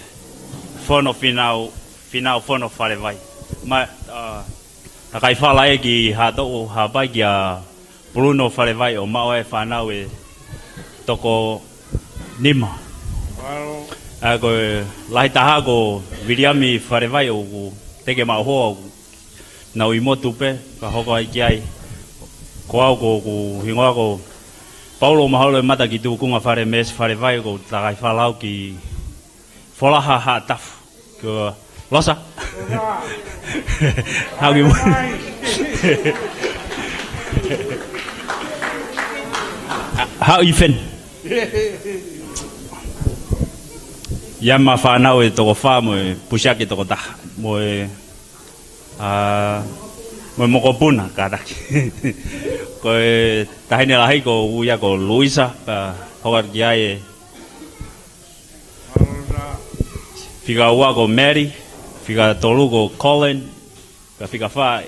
Fono Finau, Finau Fono Falevai. Ma, ʻa, takai fala ē ki Haʻatou Haʻapai kia Puluno Falevai ʻo maʻu e fānau ʻe toko nima. Mālō. ʻA, ko e lahi taha ko Viliami Falevai ʻoku teʻeki maʻu hoa ʻoku nau ʻi motu pē, ka hoko ai ki ai. Ko au ko ʻeku hingoa ko Paulo Mahalo e Mata ki Tukunga Fale Meesi Falevai ʻoku takai fala au ki Folaha Haʻatafu. Ko Losa. Hau ki mo. Hau ʻi Feni. ʻI ai ʻema fānau ʻe toko fā mo e pusiaki ʻe toko taha. Mo e, ʻa, mo e mokopuna, kātaki. Ko e taʻahine lahi ko ia ko Luisa, ka hoko atu ki ai e fika ua ko Mary, fika tolu ko Colin, ka fika fā,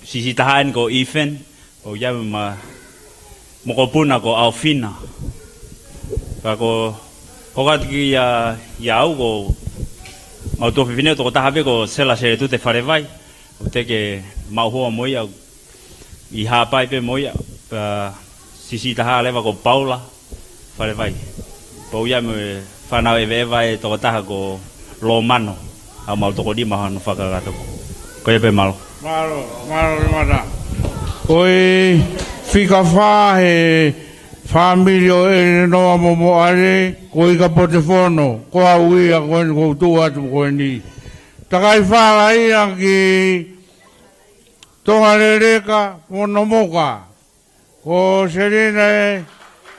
siʻisiʻi taha eni ko Ethan, ʻoku ʻi ai ʻema mokopuna ko Alfina. Ka ko, ko kati ki ia, ia au ko mau tuofefine ʻe toko taha pē ko Sela Seletute Falevai, ʻoku teʻeki maʻu hoa mo ia, ʻi Haʻapai pē mo ia, pea siʻisiʻi taha leva ko Paula Falevai. Pea ʻoku ʻi ai mo e fānau ʻeveʻeva ʻe toko taha ko Lomano, ʻa mau toko nima hono fakakakato. Ko ia pē mālō. Mālō, mālō ʻaupito. Ko e fika fā he fāmili ʻo ʻElenoa mo Moʻale, ko Ikapote Fono, ko au ia ko eni ʻoku ou tuʻu atu ko eni. Takai fala ia ki Tongaleleka mo Nomoka, ko Selina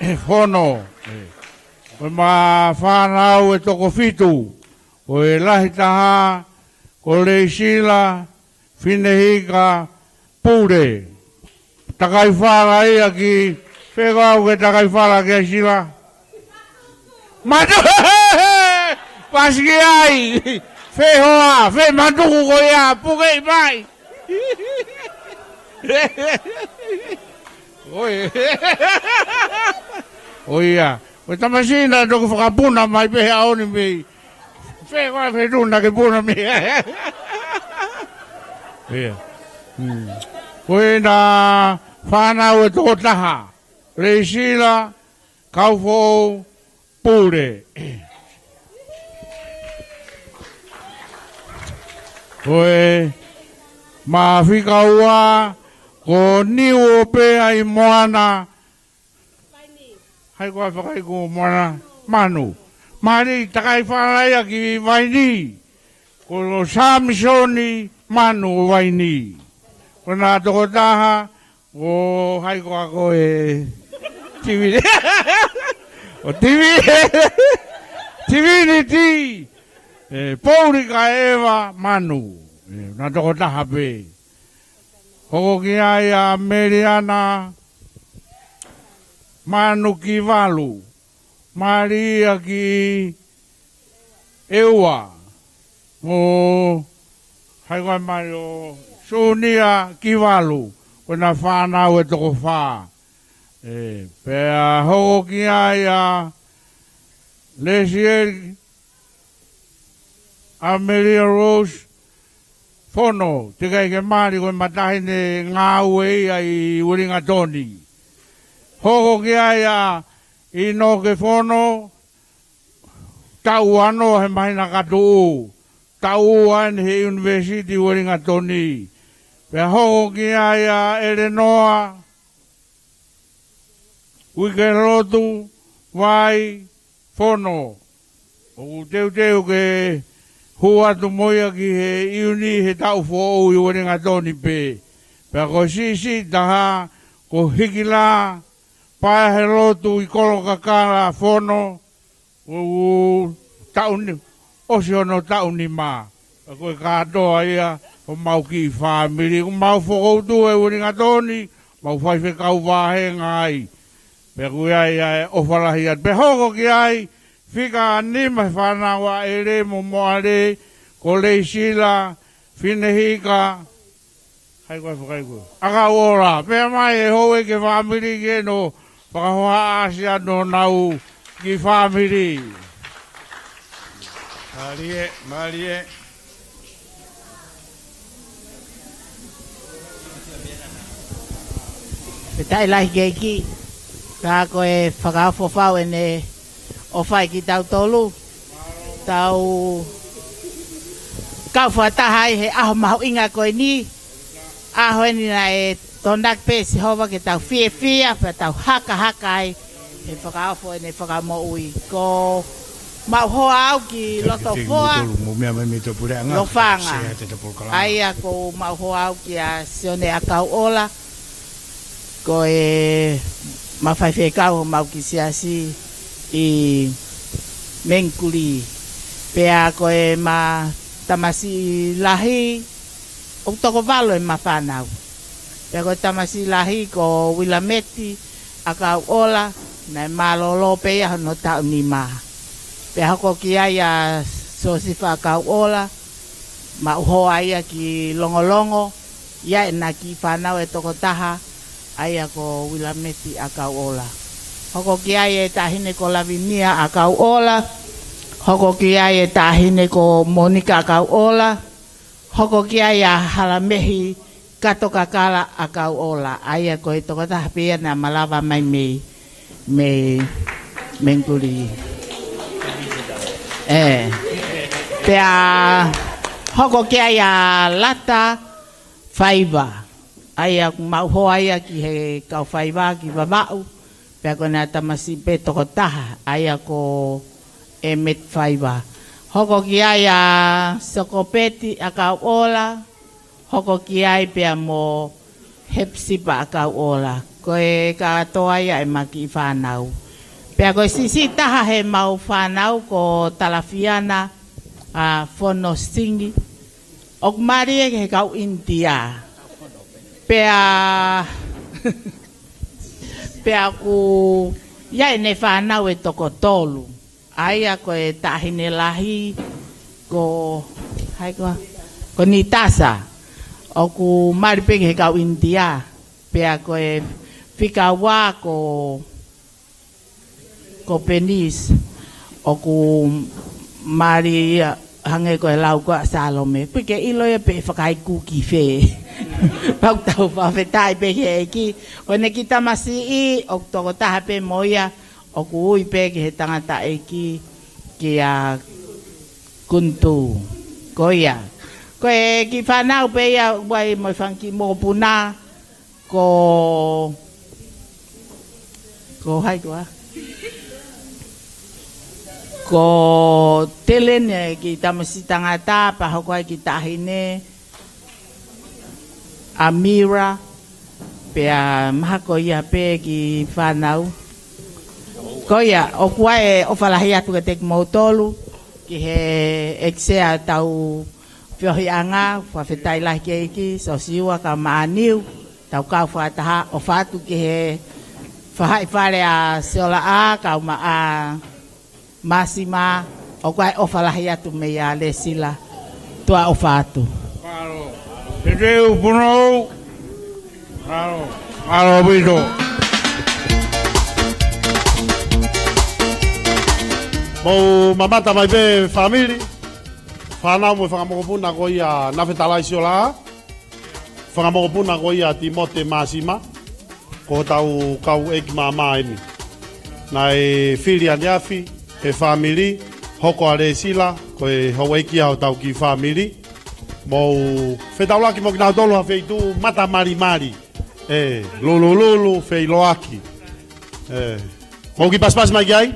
ʻe Fono. Ko ʻema fānau ʻe toko fitu, ko e lahi taha, ko Leisila Finehika Pule. Takai fala ia ki, fekau ke takai fala ki ai Sila. Matu, pasi ki ai. Fehoa, fe matuku ko ia, puke mai. ʻOi. ʻOi ia. Ko e tamasiʻi naʻe toki fakapuna mai pē he ʻaho ni mei. Fe, ko e fe tuna ke puna mei. Ia. Mm. Ko ena fānau ʻe toko taha. Leisila, Kaufoʻou, Pule. Ko e mafikaua, ko Niuope ʻi Moana. Hai ko e fakaʻiku Moana, Manu. Mali takai fala ia ki Vaini. Ko Samisoni Manu ʻo Vaini. Ko ena toko taha, ʻo hai ko ako e Tivi-, ʻo Tivi-, Tiviniti. ʻE, Pouli Kaeva Manu. ʻE, ena toko taha pē. Hoko ki ai ʻa Meliana Manu Kivalu. Mali ia ki ʻEua. Mo hai ko e mali ʻo Sunia Kivalu. Ko ena fānau ʻe toko fā. ʻE, pea hoko ki ai ʻa Lesieli Amelia Rose Fono, teʻeki ai ke mali ko e matahine ngāue ia ʻi Uelingatoni. Hoko ki ai ʻa ʻInoke Fono, taʻu ua noa he māhina ka tuʻu, taʻu ua eni he ʻUnivēsiti Uelingatoni. Pea hoko ki ai ʻa ʻElenoa Uikelotu Vai Fono. ʻOku teuteu ke hū atu mo ia ki he ʻiuni he taʻu foʻou ʻi Uelingatoni pē. Pea ko e siʻisiʻi taha, ko Hikila Paehelotu ʻi Kolokakala Fono, ʻoku taʻu ni-, ʻosi hono taʻu nima. Ka ko e kātoa ia homau kiʻi fāmili, ʻoku mau fokoutua ʻi Uelingatoni, mau faifekau vāhenga ai. Pea ʻoku ʻi ai ʻa e ʻofa lahi atu. Pea hoko ki ai, fika nima he fānau ʻa ʻEle mo Moʻale, ko Leisila, Finehika, hai ko e fakaʻiku, ʻAkauʻola. Pea mai e houʻeiki fāmili ke nau fakahohaʻasi atu honau kiʻi fāmili. Mālie, mālie. Pea taʻe lahi keiki, ka ko e fakaʻofoʻofa ʻene ʻofa kiate kitautolu. Tau kau fakataha ai he ʻaho mahuʻinga ko eni. ʻAho eni naʻe tokonaki pē ʻe Sihova ke tau fiefia, pea tau hakahaka ai he fakaʻofoʻofa ʻene fakamoʻui. Ko maʻu hoa au ki Lotofoa, Lofanga. ʻA ia ko maʻu hoa au kia Sione ʻAkauʻola. Ko e mafaifekau homau kiʻi siasi ʻi Mengikuli. Pea ko ʻema tamasiʻi lahi, ʻoku toko valu ʻema fānau. Pea ko e tamasiʻi lahi ko Uilameti ʻAkauʻola, naʻe mālōlō pē ia hono taʻu nima. Pea hoko ki ai ʻa Siosifa ʻAkauʻola, maʻu hoa ia ki Longolongo, ʻi ai ʻena kiʻi fānau ʻe toko taha, ʻa ia ko Uilameti ʻAkauʻola. Hoko ki ai e taʻahine ko Lavinia ʻAkauʻola, hoko ki ai e taʻahine ko Monika ʻAkauʻola, hoko ki ai ʻa Halamehi Katokakala ʻAkauʻola, ʻa ia ko e tokotaha pē ia naʻa malava mai mei, mei Mengikuli. ʻE. Pea hoko ki ai ʻa Lata Faiva, ʻa ia ʻoku maʻu hoa ia ki he kau faiva ki Vavaʻu. Pea ko ʻena tamasiʻi pē toko taha, ʻa ia ko ʻEmeti Faiva. Hoko ki ai ʻa Sokopeti ʻAkauʻola, hoko ki ai pea mo Hepisipa ʻAkauʻola. Ko e kātoa ia ʻema kiʻi fānau. Pea ko e siʻisiʻi taha heʻemau fānau ko Talafiana, ʻa, Fonosingi. ʻOku mali ia ki he kau ʻInitia. Pea, pea ʻoku ʻi ai ʻene fānau ʻe toko tolu. ʻA ia ko e taʻahine lahi, ko, hai ko, ko Nitasa. ʻOku mali pē ki he kau ʻInitia. Pea ko e fika ua ko, ko Penisi. ʻOku mali ia, hangē ko e lau ko ē ʻa Salome, ʻoku ʻikai ke ʻilo ia pe ʻe fakaiku ki fē. Pea ʻoku tau fakafetaʻi pē ki he ʻEiki. Ko ʻene kiʻi tamasiʻi, ʻoku tokotaha pē mo ia, ʻoku ui pē ki he tangataʻeiki, kia Kuntu. Ko ia. Ko e kiʻi fānau pē ia, ʻoku ʻi ai mo e fanga kiʻi mokopuna, ko, ko hai koā? Ko Telen, e kiʻi tamasiʻi tangata, pea hoko ai kiʻi taʻahine, ʻa Mira, pea mahalo ko ia pē kiʻi fānau. Ko ia, ʻoku ʻi ai e ʻofa lahi atu kiate kimoutolu, ki he ʻEiki Sea ʻetau feohiʻanga, fakafetaʻi lahi ki he ʻEiki, Sosiua kae ʻumaʻā Niu, tau kau fakataha, ʻofa atu ki he faʻahi fale ʻa Siolaʻa, kae ʻumaʻā Māsima, ʻoku ʻi ai e ʻofa lahi atu meia Lesila, tuʻa ʻofa atu. Mālō. Te teu punou. Mālō. Mālō ʻaupito. Mou mamata mai pē fāmili. Fānau mo e fanga mokopuna ko ia Nafetalai Siolaʻa. Fanga mokopuna ko ia Timote Māsima. Ko hotau kau ʻeiki māmā eni. Naʻe fili ʻaneafi, he fāmili, hoko ʻa Lesila, ko e houʻeiki ia hotau kiʻi fāmili. Mou fetaulaki mo kinautolu ha feituʻu mata malimali. ʻE, lulululu, feʻiloaki. ʻE, mou kiʻi pasipasi mai ki ai.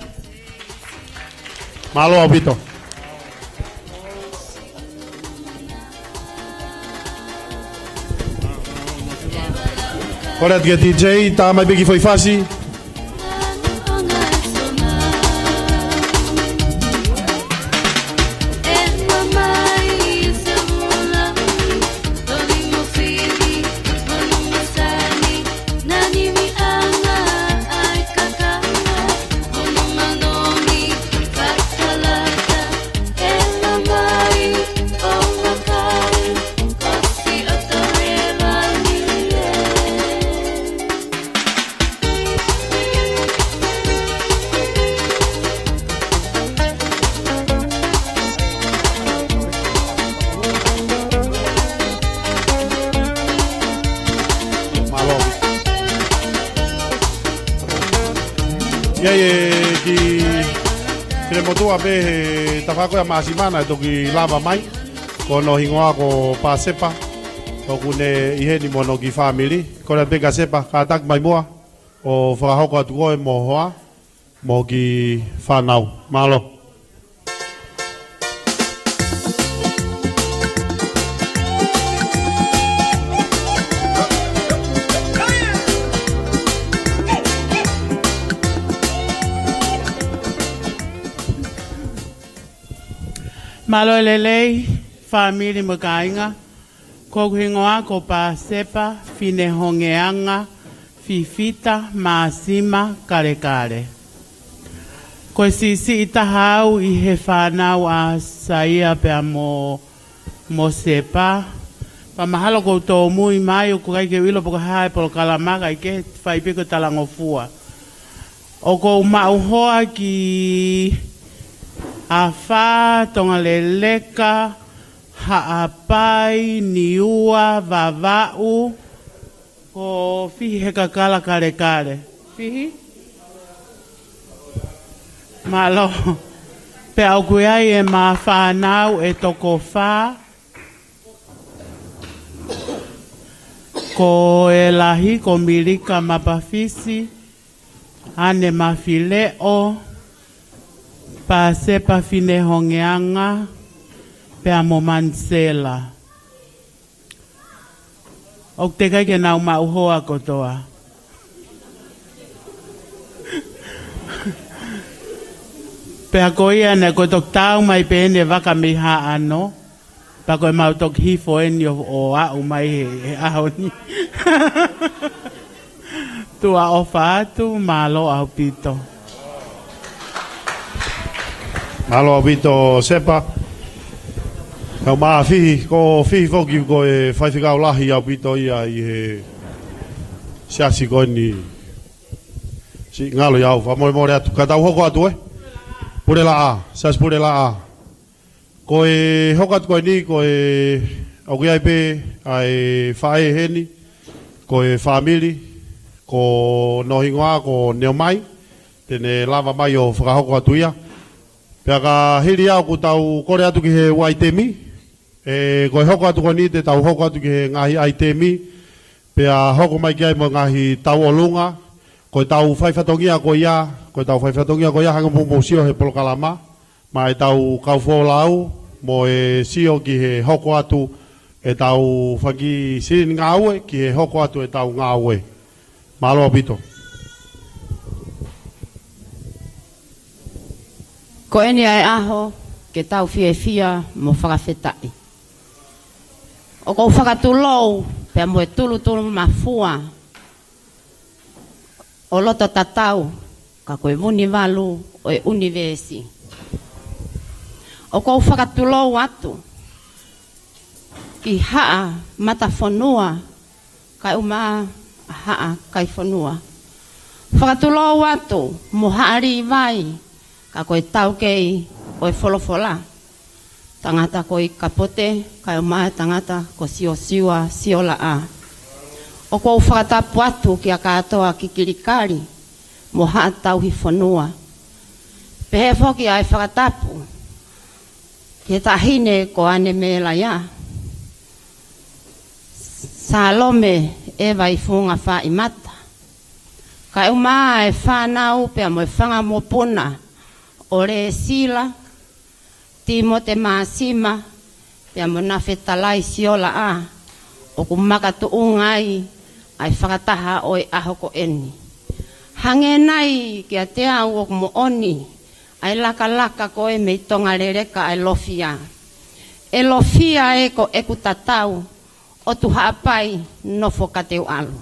Mālō ʻaupito. Kole atu ki he D J, tā mai pē kiʻi foʻi fasi. Mālō. ʻI ai e kiʻi finemotuʻa pē he tafaʻaki ʻa Māsima naʻe toki lava mai. Ko hono hingoa ko Pasepa. ʻOku ne ʻi heni mo hono kiʻi fāmili. Kole pē kia Sepa, kātaki mai muʻa ʻo fakahoko atu koe mo hoa, mo e kiʻi fānau. Mālō. Mālō e lelei, fāmili mo e kāinga. Ko hoku hingoa ko Pasepa Finehongeanga Fifita Māsima Kalekale. Ko e siʻisiʻi taha au ʻi he fānau ʻa Saia pea mo, mo Sepa. Pea mahalo ʻoku ou tōmui mai, ʻoku ʻikai ke u ʻilo pe ko e hā e polokalama, kae kehe fai pē ko e talangofua. ʻOku ou maʻu hoa ki Afā, Tongaleleka, Haʻapai, Niua, Vavaʻu, ko Fihi he kakala Kalekale. Fihi? Mālō. Pea ʻoku ʻi ai ʻema fānau ʻe toko fā. Ko e lahi, ko Milika Mapafisi, ʻAne Mafileʻo, Pasepa Finehongeanga, pea mo Manisela. ʻOku teʻeki ai ke nau maʻu hoa kotoa. Pea ko ia naʻe ko e toki tau mai pē ʻene vaka mei Haʻano. Pea ko ʻemau toki hifo eni ʻo, ʻo aʻu mai he, he ʻaho ni. Tuʻa ʻofa atu, mālō ʻaupito. Mālō ʻaupito, Sepa. Kau mā Fihi, ko Fihi foki ko e faifekau lahi ʻaupito ia ʻi he siasi ko eni. Siʻi ngalo ia au, fakamolemole atu. Ka tau hoko atu ē. Pulelaʻā, siasi Pulelaʻā. Ko e hoko atu ko eni, ko e ʻoku ʻi ai pē ʻa e faʻē heni, ko e fāmili, ko hono hingoa ko Neomai, te ne lava mai ʻo fakahoko atu ia. Pea ka hili ia ʻoku tau kole atu ki he ʻū ʻaitemi, ē, ko e hoko atu ko eni te tau hoko atu ki he ngaahi ʻaitemi, pea hoko mai ki ai mo e ngaahi tauʻolunga, ko ʻetau faifatongia ko ia, ko ʻetau faifatongia ko ia hangē ko hoʻomou sio he polokalama, maʻa ʻetau kau folau, mo e sio ki he hoko atu ʻetau fanga kiʻi silini ngāue, ki he hoko atu ʻetau ngāue. Mālō ʻaupito. Ko eni ʻa e ʻaho ke tau fiefia mo fakafetaʻi. ʻOku ou fakatulou pea mo e tulutulu mafua ʻo loto tatau, ka ko e Vunivalu ʻo e ʻunivēsi. ʻOku ou fakatulou atu ki Haʻa Matafonua, kae ʻumaʻā Haʻa Kaifonua. Fakatulou atu mo Haʻa Līvai, ka ko e taukei ʻo e folofola, tangata ko ʻIkapote, kae ʻumaʻā e tangata ko Siosiua Siolaʻā. ʻOku ou fakatapu atu kia Kātoa Kikilikali mo Haʻa Tauhi Fonua. Pehē foki ʻa e fakatapu ki he taʻahine ko ʻAnemelaia, Salome ʻEva ʻi Funga Faʻimata, kae ʻumaʻā e fānau pea mo e fanga mokopuna ʻo Lēsila, Timote Māsima, pea mo Nafetalai Siolaʻā, ʻoku makatuʻunga ai ʻa e fakataha ʻo e ʻaho ko eni. Hangē nai kiate au ʻoku moʻoni ʻa e lakalaka ko ē mei Tonga leleka ʻa e lofia. ʻE lofia ē, ko ʻeku tatau, ʻotu Haʻapai nofo ka te u ʻalu.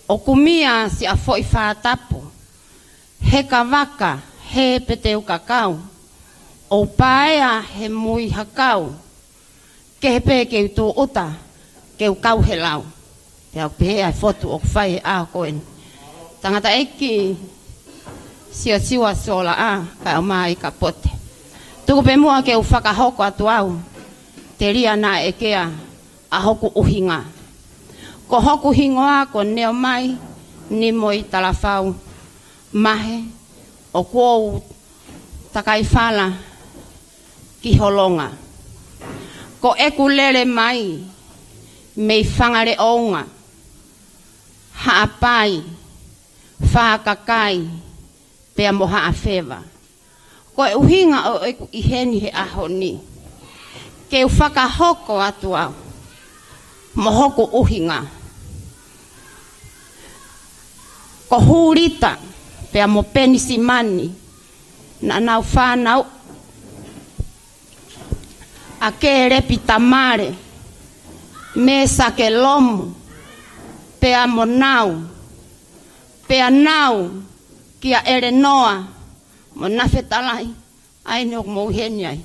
ʻOku mia siʻa foʻi fātapu, heka vaka, hē pē te u kakau, ʻo paea he mui hakau, kehe pē ke u tūʻuta, ke u kau he lau. Pea ʻoku pehē ʻa e fotu ʻoku fai he ʻaho ko eni. Tangataʻeiki Siosiua Siolaʻā, kae ʻumaʻā ʻIkapote. Tuku pē muʻa ke u fakahoko atu au, telia naʻa ʻekea ʻa hoku ʻuhinga. Ko hoku hingoa ko Neomai Nimoitalafau Mahe, ʻoku ou takai fala ki Holonga. Ko ʻeku lele mai mei Fangaleʻounga, Haʻapai, Fakakai, pea mo Haʻafeva. Ko e ʻuhinga ʻo ʻeku ʻi heni he ʻaho ni, ke u fakahoko atu au mo hoku ʻuhinga. Ko Hulita pea mo Penisimani, naʻa nau fānau ʻa Kēlepi Tamale, Mesakelomu, pea mo Nau, pea Nau kia ʻElenoa mo Nafetalai, ʻa eni ʻoku mou ʻi heni ai.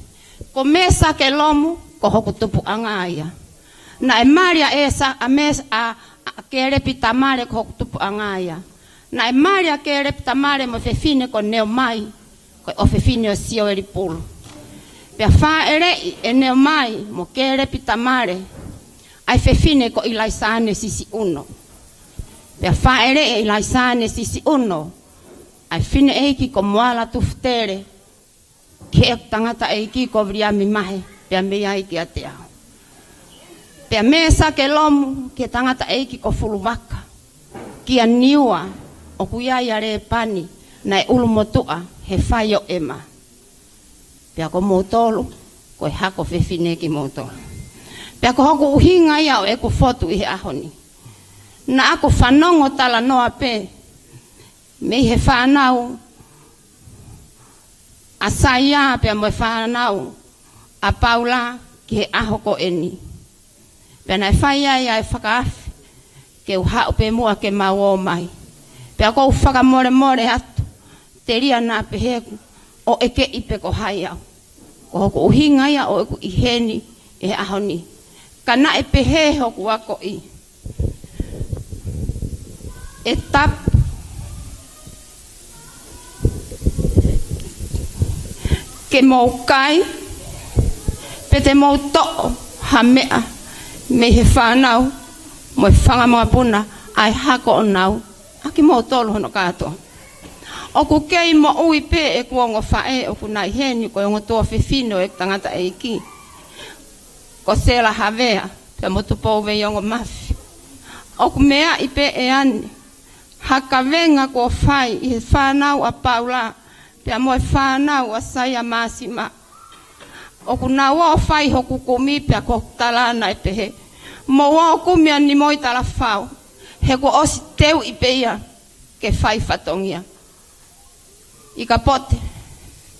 Ko Mesakelomu, ko hoku tupuʻanga ia. Naʻe mali ʻa Esa-, ʻa Mes-, ʻa, ʻa Kēlepi Tamale, ko hoku tupuʻanga ia. Naʻe mali ʻa Kēlepi Tamale mo e fefine ko Neomai, ko e ʻofefine ʻo Sioeli Pulu. Pea fāʻeleʻi ʻe Neomai mo Kēlepi Tamale ʻa e fefine ko ʻIlaisane Sisiʻuno. Pea fāʻeleʻi ʻe ʻIlaisane Sisiʻuno ʻa e fineʻeiki ko Moala Tufutele ki heʻeku tangataʻeiki ko Viliami Mahe, pea mei ai kiate au. Pea Mesakelomu ki he tangataʻeiki ko Fuluvaka, kia Niua, ʻoku ʻi ai ʻa Lēpani naʻe ʻulumotuʻa he fai ʻo ʻEma. Pea ko moutolu, ko e hako fefine kimoutolu. Pea ko hoku ʻuhinga ia ʻo ʻeku fotu ʻi he ʻaho ni. Naʻa ku fanongo talanoa pē mei he fānau ʻa Saia pea mo e fānau ʻa Paula ki he ʻaho ko eni. Pea naʻe fai ai ʻa e fakaafe ke u haʻu pē muʻa ke mau ō mai. Pea ʻoku ou fakamolemole atu, telia naʻa pehē ʻo ʻekeʻi pē ko hai au. Ko hoku ʻuhinga ia ʻo ʻeku ʻi heni he ʻaho ni. Ka naʻe pehē hoku akoʻi, ʻe tapu ke mou kai, Pe te mou toʻo ha meʻa mei he fānau mo e fanga mokopuna ʻa e hako ʻo Nau, ʻa kimoutolu hono kātoa. ʻOku kei moʻui pē ʻeku ongo faʻē ʻoku nau ʻi heni, ko e ongo tuofefine ʻo e tangataʻeiki ko Sela Havea pea mo Tupou Veiongo Mafi. ʻOku meaʻi pē ʻe Ane ha kavenga kuo fai ʻi he fānau ʻa Paula pea mo e fānau ʻa Saia Māsima. ʻOku nau ō ʻo fai hoku kumi pea ko hoku tala naʻe pehē, mou ō ʻo kumi ʻa Nimoʻi Talafau, he kuo ʻosi teuʻi pē ia ke fai fatongia. ʻI Kapote,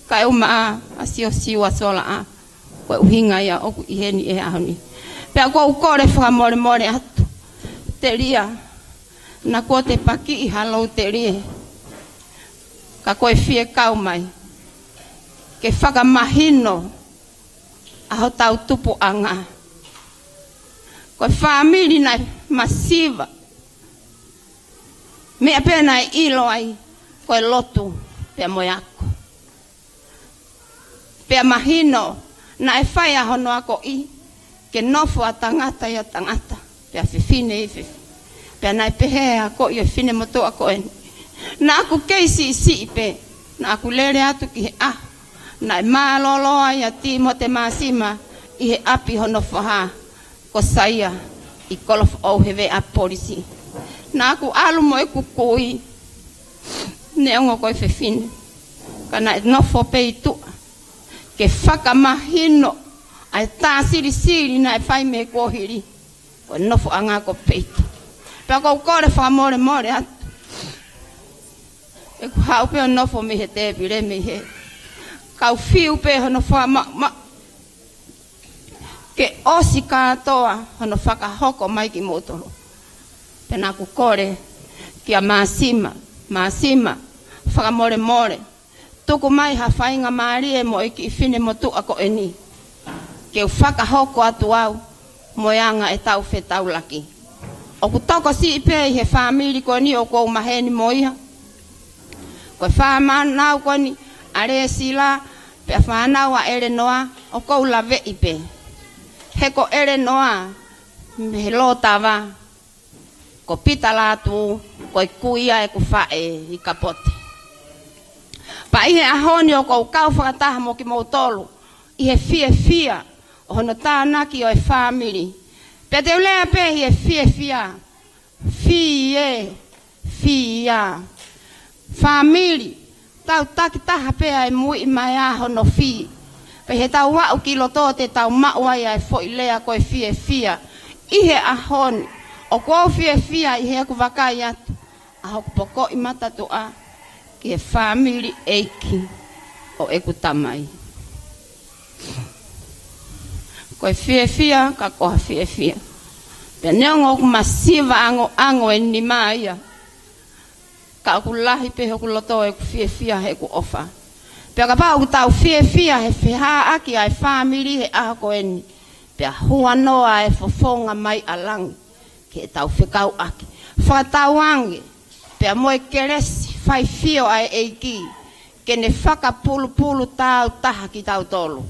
kae ʻumaʻā ʻa Siosiua Solaʻa, ko e ʻuhinga ia ʻoku ʻi heni he ʻaho ni. Pea ʻoku ou kole fakamolemole atu, telia, naʻa kuo te pakiʻi ha lou telie, ka ko e fie kau mai ke fakamahino ʻa hotau tupuʻanga. Ko e fāmili naʻe masiva, meʻa pē naʻe ʻilo ai ko e lotu pea mo e ako. Pea mahino naʻe fai ʻa hono akoʻi ke nofo ʻa tangata ʻia tangata, pea fefine ʻi fefine. Pea naʻe pehē ʻa e akoʻi ʻo e finemotuʻa ko eni, naʻa ku kei siʻisiʻi pē, naʻa ku lele atu ki he ʻaho naʻe mālōlō ai ʻa Timote Māsima ʻi he ʻapi hono foha ko Saia ʻi Kolofoʻou he veʻe polisi. Naʻa ku ʻalu mo ʻeku kui, neongo ko e fefine, ka naʻe nofo pē ʻi tuʻa ke fakamahino ʻa e tā silisili naʻe fai mei he kuohili, ko e nofoʻanga ko Peita. Pea ʻoku ou kole fakamolemole atu, ʻeku haʻu pē ʻo nofo mei he tēpile mei hē, kau fiu pē hono fakamaʻumaʻu ke ʻosi kātoa hono fakahoko mai kimoutolu. Pea naʻa ku kole kia Māsima, Māsima, fakamolemole, tuku mai ha faingamālie mo e kiʻi finemotuʻa ko eni ke u fakahoko atu au mo e anga ʻetau fetaulaki. ʻOku tokosiʻi pē ʻi he fāmili ko eni ʻoku ou maheni mo ia, ko e fānau ko eni ʻa Lēsila pea fānau ʻa ʻElenoa, ʻoku ou laveʻi pē, he ko ʻElenoa mei he Lotava, ko Pita Lātū, ko e kui ʻa ʻeku faʻē ʻi Kapote. Pea ʻi he ʻaho ni ʻoku ou kau fakataha mo kimoutolu ʻi he fiefia ʻo hono tānaki ʻo e fāmili. Pea te u lea pē ʻi he fiefia, fie, fia. Fāmili, tau takitaha pē ʻa e muiʻi mai ʻa hono fī. Pea ʻi heʻetau aʻu ki loto te tau maʻu ai ʻa e foʻi lea ko e fiefia. ʻI he ʻaho ni, ʻoku ou fiefia ʻi heʻeku vakai atu ʻa hoku pokoʻi matatuʻa ki he fāmili ʻeiki ʻo ʻeku tamai. Ko e fiefia, ka ko ha fiefia. Pea neongo ʻoku masiva ʻangoʻango e nima ia, ka ʻoku lahi pē hoku loto ʻeku fiefia heʻeku ʻofa. Pea kapau ʻoku tau fiefia he fehāʻaki ʻa e fāmili he ʻaho ko eni, pea huanoa e fofonga mai ʻa langi ke tau fekauʻaki, fakatauange pea mo e kelesi faifio ʻa e ʻEiki, ke ne fakapulupulu tāutaha kitautolu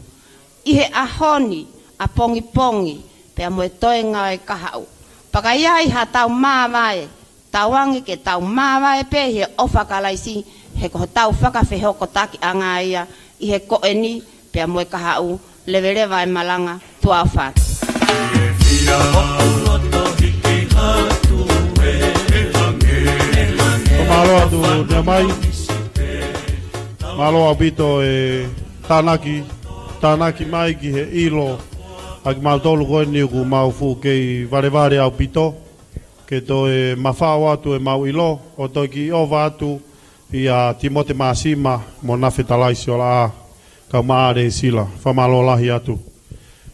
ʻi he ʻaho ni, ʻapongipongi, pea mo e toenga ʻo e kahaʻu. Pea ka ʻi ai haʻatau māvae, tauange ke tau māvae pē ʻi he ʻofa ʻa Kalaisi, he ko hotau fakafehokotakiʻanga ia ʻi he ko eni pea mo e kahaʻu. Leveleva e malanga, tuʻa ʻofa atu. Mālō atu, Neamai. Mālō ʻaupito e tānaki, tānaki mai ki he ʻilo ʻa kimautolu ko eni ʻoku mau fuʻu kei valevale ʻaupito ke toe mafaʻo atu ʻemau ʻilo, ʻo toe kiʻi ʻova atu ʻia Timote Māsima mo Nafe Talaisiolaʻā, kaeʻumaʻā Lēsila. Fakamālō lahi atu.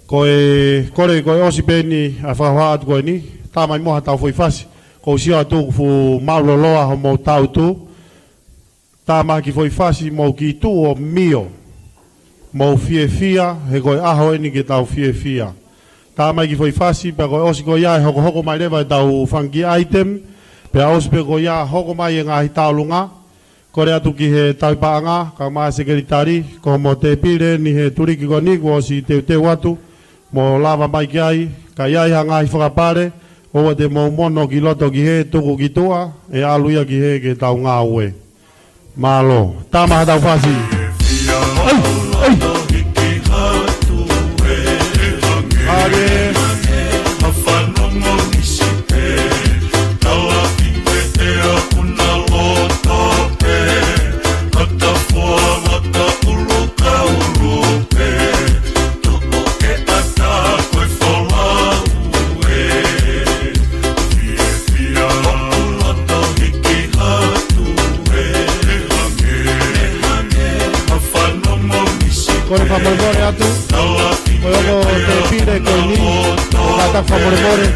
Ko e, kole ko e ʻosi pē eni ʻa e fakahohaʻa atu ko eni, tā mai muʻa haʻatau foʻi fasi. Ko u sio atu ʻoku fuʻu māʻuloloa hoʻomou tangutu. Tā mai ki he foʻi fasi, mou kiʻi tuʻu ʻo mio, mou fiefia, he ko e ʻaho eni ke tau fiefia. Tā mai ki he foʻi fasi, pea ko e ʻosi ko ia ʻe hokohoko mai leva ʻetau fanga kiʻi item, pea ʻosi pē ko ia hoko mai e ngaahi tauʻolunga, Kole atu ki he tauhi paʻanga, kae ʻumaʻā e sekelitali, ko homo tēpile ʻeni he tuliki ko ʻeni kuo ʻosi teuteu atu, mo lava mai ki ai, ka ʻi ai ha ngaahi fakapale, ʻoua te mou mono ki loto ki hē, tuku ki tuʻa, ʻe ʻalu ia ki hē ke tau ngāue. Mālō, tama ha tau fasi. Ai, ai. Hale. Kole fakamolemole atu, ko e ongo tēpile ko ʻeni, ʻoku kātaki fakamolemole,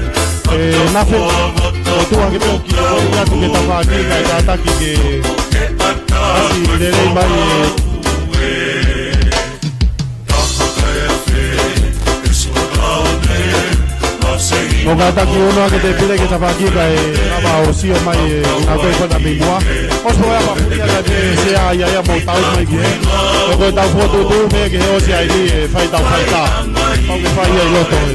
ʻe nafe, ʻo tuʻu hake toki, ʻo ʻi atu ke tafaʻaki, kae kātaki ke ʻasi lelei mai ʻe. ʻOku kātaki ʻo ʻoatu ʻa e tēpile ke tafaʻaki kae lava ʻo sio mai ʻe nautolu ko ena mei muʻa. ʻOsi pē ʻa e puli ʻa e sea ia ia mo tau mai ki hē. ʻOku tau fokotuʻutuʻu pē ke ʻosi ai ni ʻe fai tau fai tā. Pau ke fai ia ʻi loto ē.